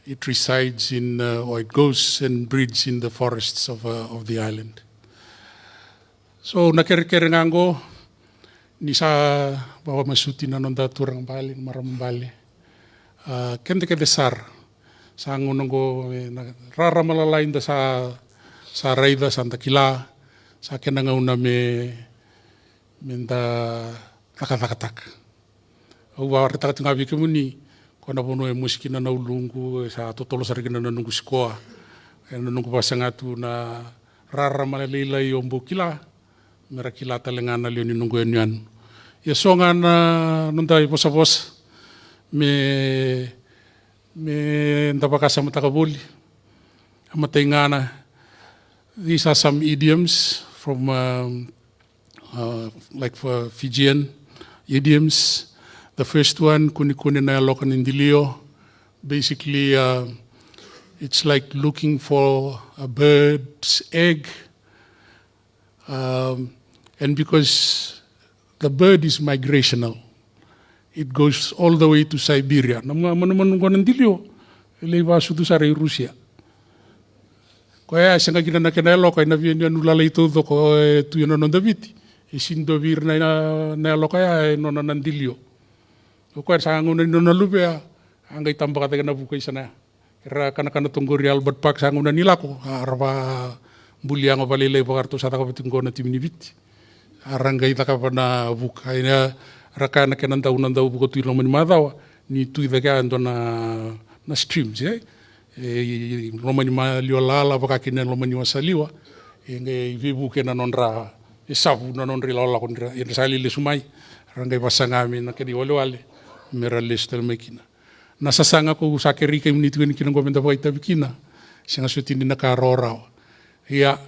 it resides in, uh, or it goes and breeds in the forests of, uh, of the island. So na kerekere ga oqo, ni sa vakamasuti na noda turaga bale, na marama bale. A, keda kece sara. Sa gauna oqo, e, na rarama lalai da sa, sa raica, sa da kila, sa kena gauna me, me da cakacakataka. Au vakaraitaka tiko ga vei kemuni, ko na vanua e mosi kina na uluqu, e sa totolo sara kina na noqu sikoa. E na noqu vasaga tu na rarama lailai au bau kila, me ra kila tale ga na lewe ni noqu yanuyanu. Ia so ga na noda ivosavosa me, me da vakasamataka voli. A matai ga na, these are some idioms from, um, uh, like, for Fijian idioms. The first one, kunikuni na yaloka ni dilio. Basically, uh, it's like looking for a bird's egg. Um, and because the bird is migrational, it goes all the way to Siberia. Na ma-, manumanu qo na dilio, e lai vakasucu sara i Rusia. Koya e sega kina na kena yaloka ena veiyanuyanu lalai taucoko e tu ena noda Viti. E sega ni dua vei ira na, na yaloka ya e nona na dilio. O koya sa gauna ni nona luvea, a qai tabaka cake na vuka i sana ya. Era kanakana toka qori Albert Park, sa gauna ni lako, a ra vakabuli yago vakalailai vaka ratou sa cakava tiko qo na timi ni Viti. A ra qai cakava na vuka. Ia ra kaya na kena dau, na dau vuka tu i loma ni macawa, ni tu i cake ya e dua na, na streams, e? E, i loma ni maliwa lala, vaka kina e loma ni wasaliwa. E qai veivuke na nodra, e savu na nodra ilakolako ni ra, e sa lai lesu mai. Ra qai vasaga me na kena iwalewale, me ra lesu tale mai kina. Na sasaga ko sa kerei kemuni tiko yani kina qo me da vakaitavi kina, sega soti ni na ka rawarawa. Ia,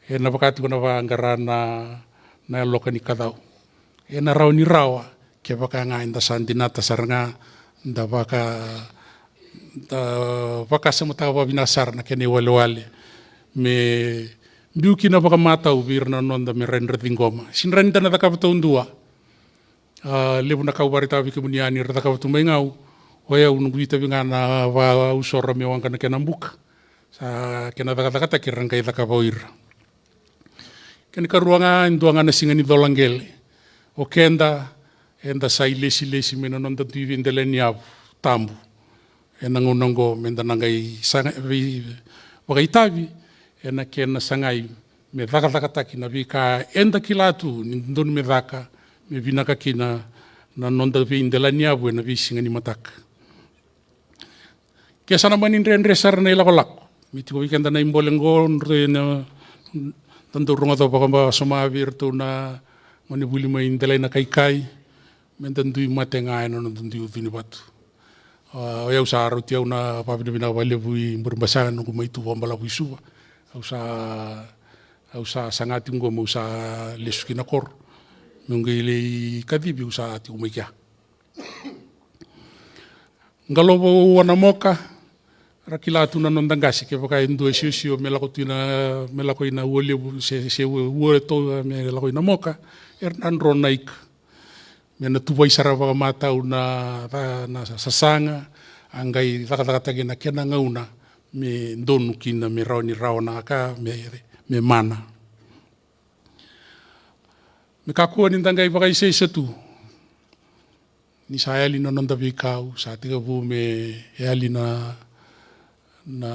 e na vaka tiko na vaqara na, na yaloka ni kacau. Ena rawa ni rawa kevaka ga eda sa dinata sara ga, da vaka da vakasamataka vakavinaka sara na kena iwalewale me biu kina vakamatau vei ira na noda me rawa ni ra ciqoma. Sega ni rawa ni da na cakava taudua. A, levu na ka au vakaraitaka vei kemuni yani, ra cakava tu mai Gau. O yau noqu itavi ga na vakausora me waqa na kena buka. Sa kena cakacakataki ra qai cakava o ira. Kena ikarua ga, e dua ga na siga ni colaqele. O keda, eda sa ilesilesi mai na noda dui veidelaniyavu tabu. Ena gauna oqo, meda na qai saga, vei, vakaitavi ena kena sagai me cakacakataki na veika eda kila tu ni dodonu me caka, me vinaka kina na noda veidelaniyavu ena veisiga ni mataka. Ke sa na mani dredre sara na ilakolako, me tiko vei keda na ibole oqo, dre na, da dau rogoca vakavasoma vei iratou na gone vuli mai Delainakaikai, meda dui mate ga ena noda dui ucu ni vatu. A, o yau sa rauti au na vakavinavinaka vakalevu i Burebasaga, noqu mai tu vakabalavu i Suva. Au sa, au sa saga tiko qo meu sa lesu ki na koro. Meu qai lai kacivi, au sa tiko mai kea. Qalovo ua na moka, ra kila tu na noda qase, kevaka e dua e siosio me lako tu ina, me lako ina Ualevu, se, se Ua, Ua e tou, me lako ina moka, era na dro na ika. Me na tuvai sara vakamatau na, na sasaga, a qai cakacakataki na kena gauna, me donu kina, me rawa ni rawa na ka, me, me mana. Me kakua ni da qai vakaisaisa tu. Ni sa yali na noda veikau, sa tekivu me yali na, na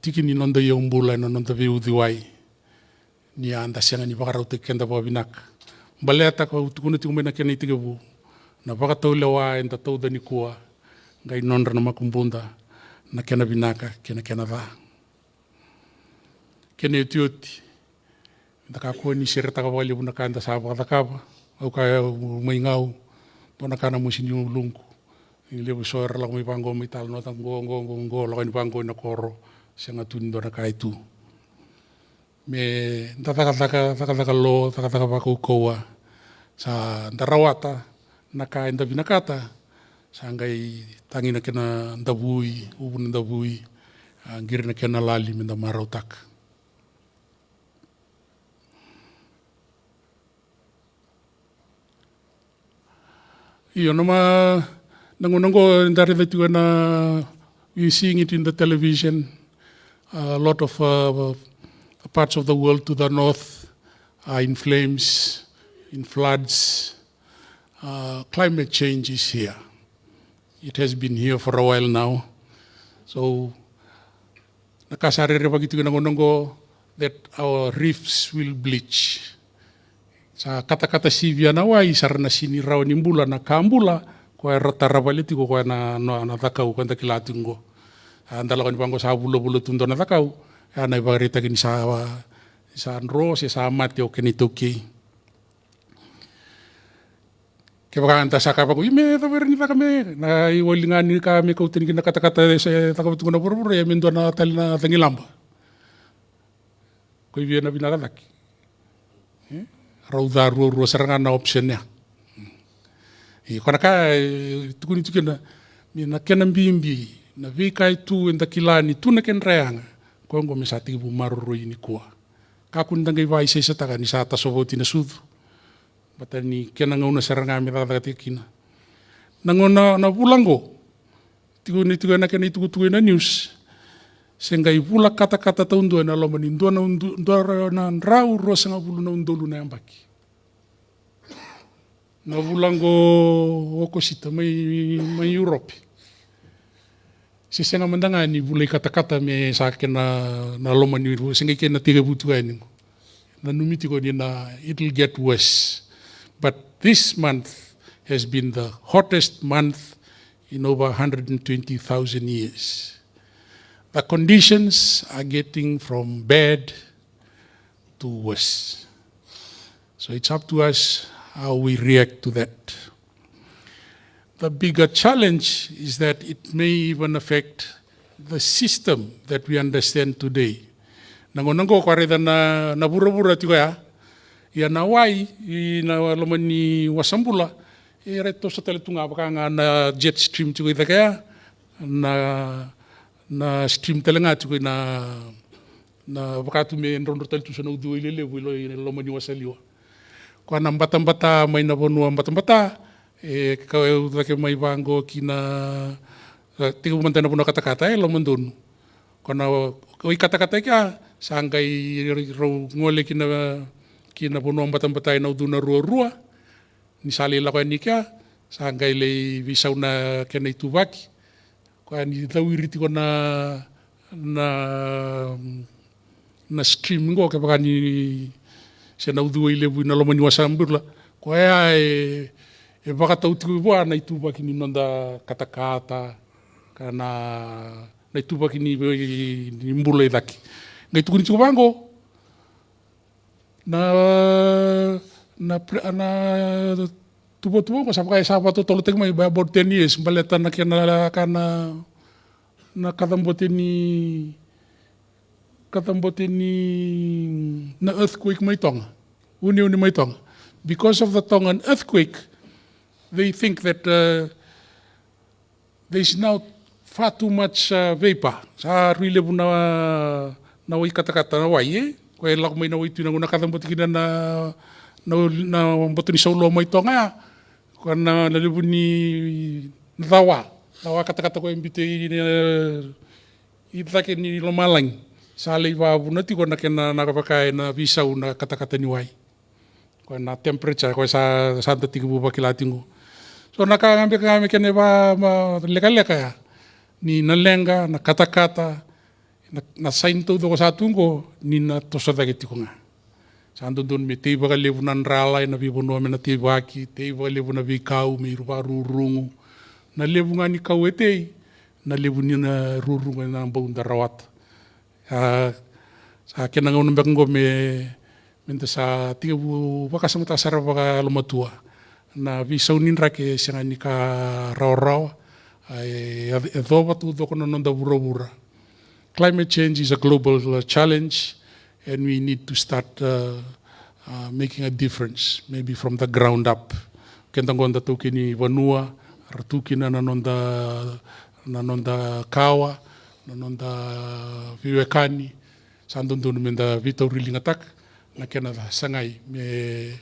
tiki ni noda iyaubula, na noda veiuciwai. Ni a da sega ni vakarautaki keda vakavinaka. Baleta kau tukuna tiko mai na kena itekivu, na vakataulewa eda tauca nikua, qai nodra na makubuda, na kena vinaka kei na kena ca. Kena iotioti, da kakua ni seretaka vakalevu na ka eda sa vakacakava. Au kaya mai Gau, dua na ka na mosi ni uluqu. Ni levu so era lako mai vaqo, mai talanoataka qo, qo, qo, qo, lako yani vaqo ina koro, sega tu ni dua na ka e tu. Me da cakacaka, cakacaka lo, cakacaka vakaukauwa. Sa da rawata na ka eda vinakata, sa qai tagi na kena davui, uvu na davui, a, qiri na kena lali me da marautaka. Io, na ma, na gauna oqo da raica tiko ena, we seeing it in the television, a lot of, uh, parts of the world to the north are in flames, in floods. Uh, climate change is here. It has been here for a while now. So, na ka sa rerevaki tiko na gauna oqo, that our reefs will bleach. Sa katakata sivia na wai, sa ra na sini rawa ni bula na ka bula, koya era tara vale tiko, koya na, na, na cakau, koya da kila tiko oqo. A, da lako ni vaqo sa vulavula tu dua na cakau, ya na ivakaraitaki ni sa, sa dro, se sa mate o kena itaukei. Kevaka da sa kaya vaqo, i me cava era ni caka me, na iwali ga ni ka me kauta ni kina katakata se caka vatuga na vuravura, ia me dua na tale na cagilaba. Ko i via na vinaka cake. E? Rau ca ruarua sara ga na option ya. Io, ko na ka, e, tukuni tu kina, me na kena bibi, na veika e tu, eda kila ni tu na kedra yaga, ko oqo me sa tekivu maroroi nikua. Kakua ni da qai vakaisaisataka ni sa tasova oti na sucu. Baleta ni kena gauna sara ga me cakacakataki kina. Na gauna, na vula oqo, tiko ni tiko ena kena itukutuku ena news, se qai vula katakata taudua ena loma ni dua na udu-, dua na drau ruasagavulu na udolu na yabaki. Na vula oqo Okosita mai, mai Europe. Se sega mada ga ni vula ikatakata me sa kena na loma ni rua, se qai kena tekivu tiko yani qo. Nanumi tiko ni na, it'll get worse. But this month has been the hottest month in over a hundred and twenty thousand years. The conditions are getting from bad to worse. So it's up to us how we react to that. The bigger challenge is that it may even affect the system that we understand today. Na gauna oqo ko a raica na, na vuravura tiko ya, Ia na wai ina loma ni wasabula, e ra toso tale tu ga vaka ga na jet stream tiko i cake ya, na, na stream tale ga tiko ina, na vaka tu me drodro tale tu so na uciwai lelevu i lo-, i loma ni wasaliwa. Koya na batabata mai na vanua batabata, e kau cake mai vaqo ki na, e, tekivu mada na vanua katakata, e lomadonu. Koya na wai katakata kea, sa qai rau gole ki na, ki na vanua batabata ena ucuna ruarua. Ni sa lai lako yani kea, sa qai lai veisau na kena ituvaki. Koya ni cawiri tiko na, na, na stream qo, kevaka ni se na uciwai levu ina loma ni wasabula. Koya e, e vakatau tiko vua na ituvaki ni noda katakata, ka na, na ituvaki ni, ni bula i cake. Qai tukuni tiko vaqo, na, na pre-, na tuvatuva qo sa vaka e sa vakatotolotaki mai by about ten years, baleta na kena ka na, na kacabote ni, kacabote ni na earthquake mai Toga. Uneune mai Toga. Because of the Tongan earthquake, they think that, uh, there is now far too much, uh, vapor. Sa rui levu na, na wai katakata, na wai, e? Koya e lako mai na waitui na gauna kacabote kina na, na, na boto ni sauloa mai Toga ya. Koya na, na levu ni cawa, cawa katakata koya e biuta i, e, i cake ni lomalagi. Sa lai vavuna tiko na kena, na vaka ena veisau na katakata ni wai. Koya na temperature, koya sa, sa da tekivu vakila tiko. So na ka ga beka ga me kena va, ma, lekaleka ya. Ni na leqa, na katakata, na, na sign taucoko sa tu qo, ni na toso cake tiko ga. Sa dodonu me tei vakalevu na drala ena veivanua me na teivaki, tei vakalevu na veikau me ira vakarurugu. Na levu ga ni kau e tei, na levu ni na rurugu ena bau da rawata. A, sa kena gauna beka qo me, me da sa tekivu vakasamataka sara vakayalomatua. Na veisau ni draki e sega ni ka rawarawa, a, e, e yacova taucoko na noda vuravura. Climate change is a global, uh, challenge, and we need to start, uh, uh, making a difference, maybe from the ground up. Keda qo da taukei ni vanua, ra tu kina na noda, na noda kawa, na noda veiwekani, sa dodonu me da veitauriligataka na kena sagai me,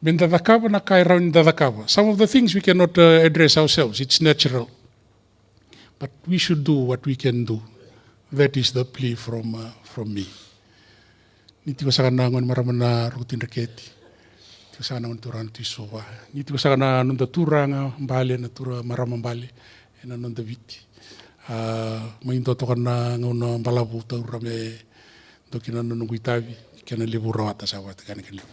me da cakava na ka e rawa ni da cakava. Some of the things we cannot, uh, address ourselves, it's natural. But we should do what we can do. That is the plea from, uh, from me. Ni tiko saka na gone marama na Rokotui Dreketi. Tiko saka na gone turaga na Tui Suva. Ni tiko saka na noda turaga bale, na turaga marama bale ena noda Viti. A, mai dua toka na gauna balavu taura me dua kina na noqu itavi, kena levu rawata sa vata, kena levu.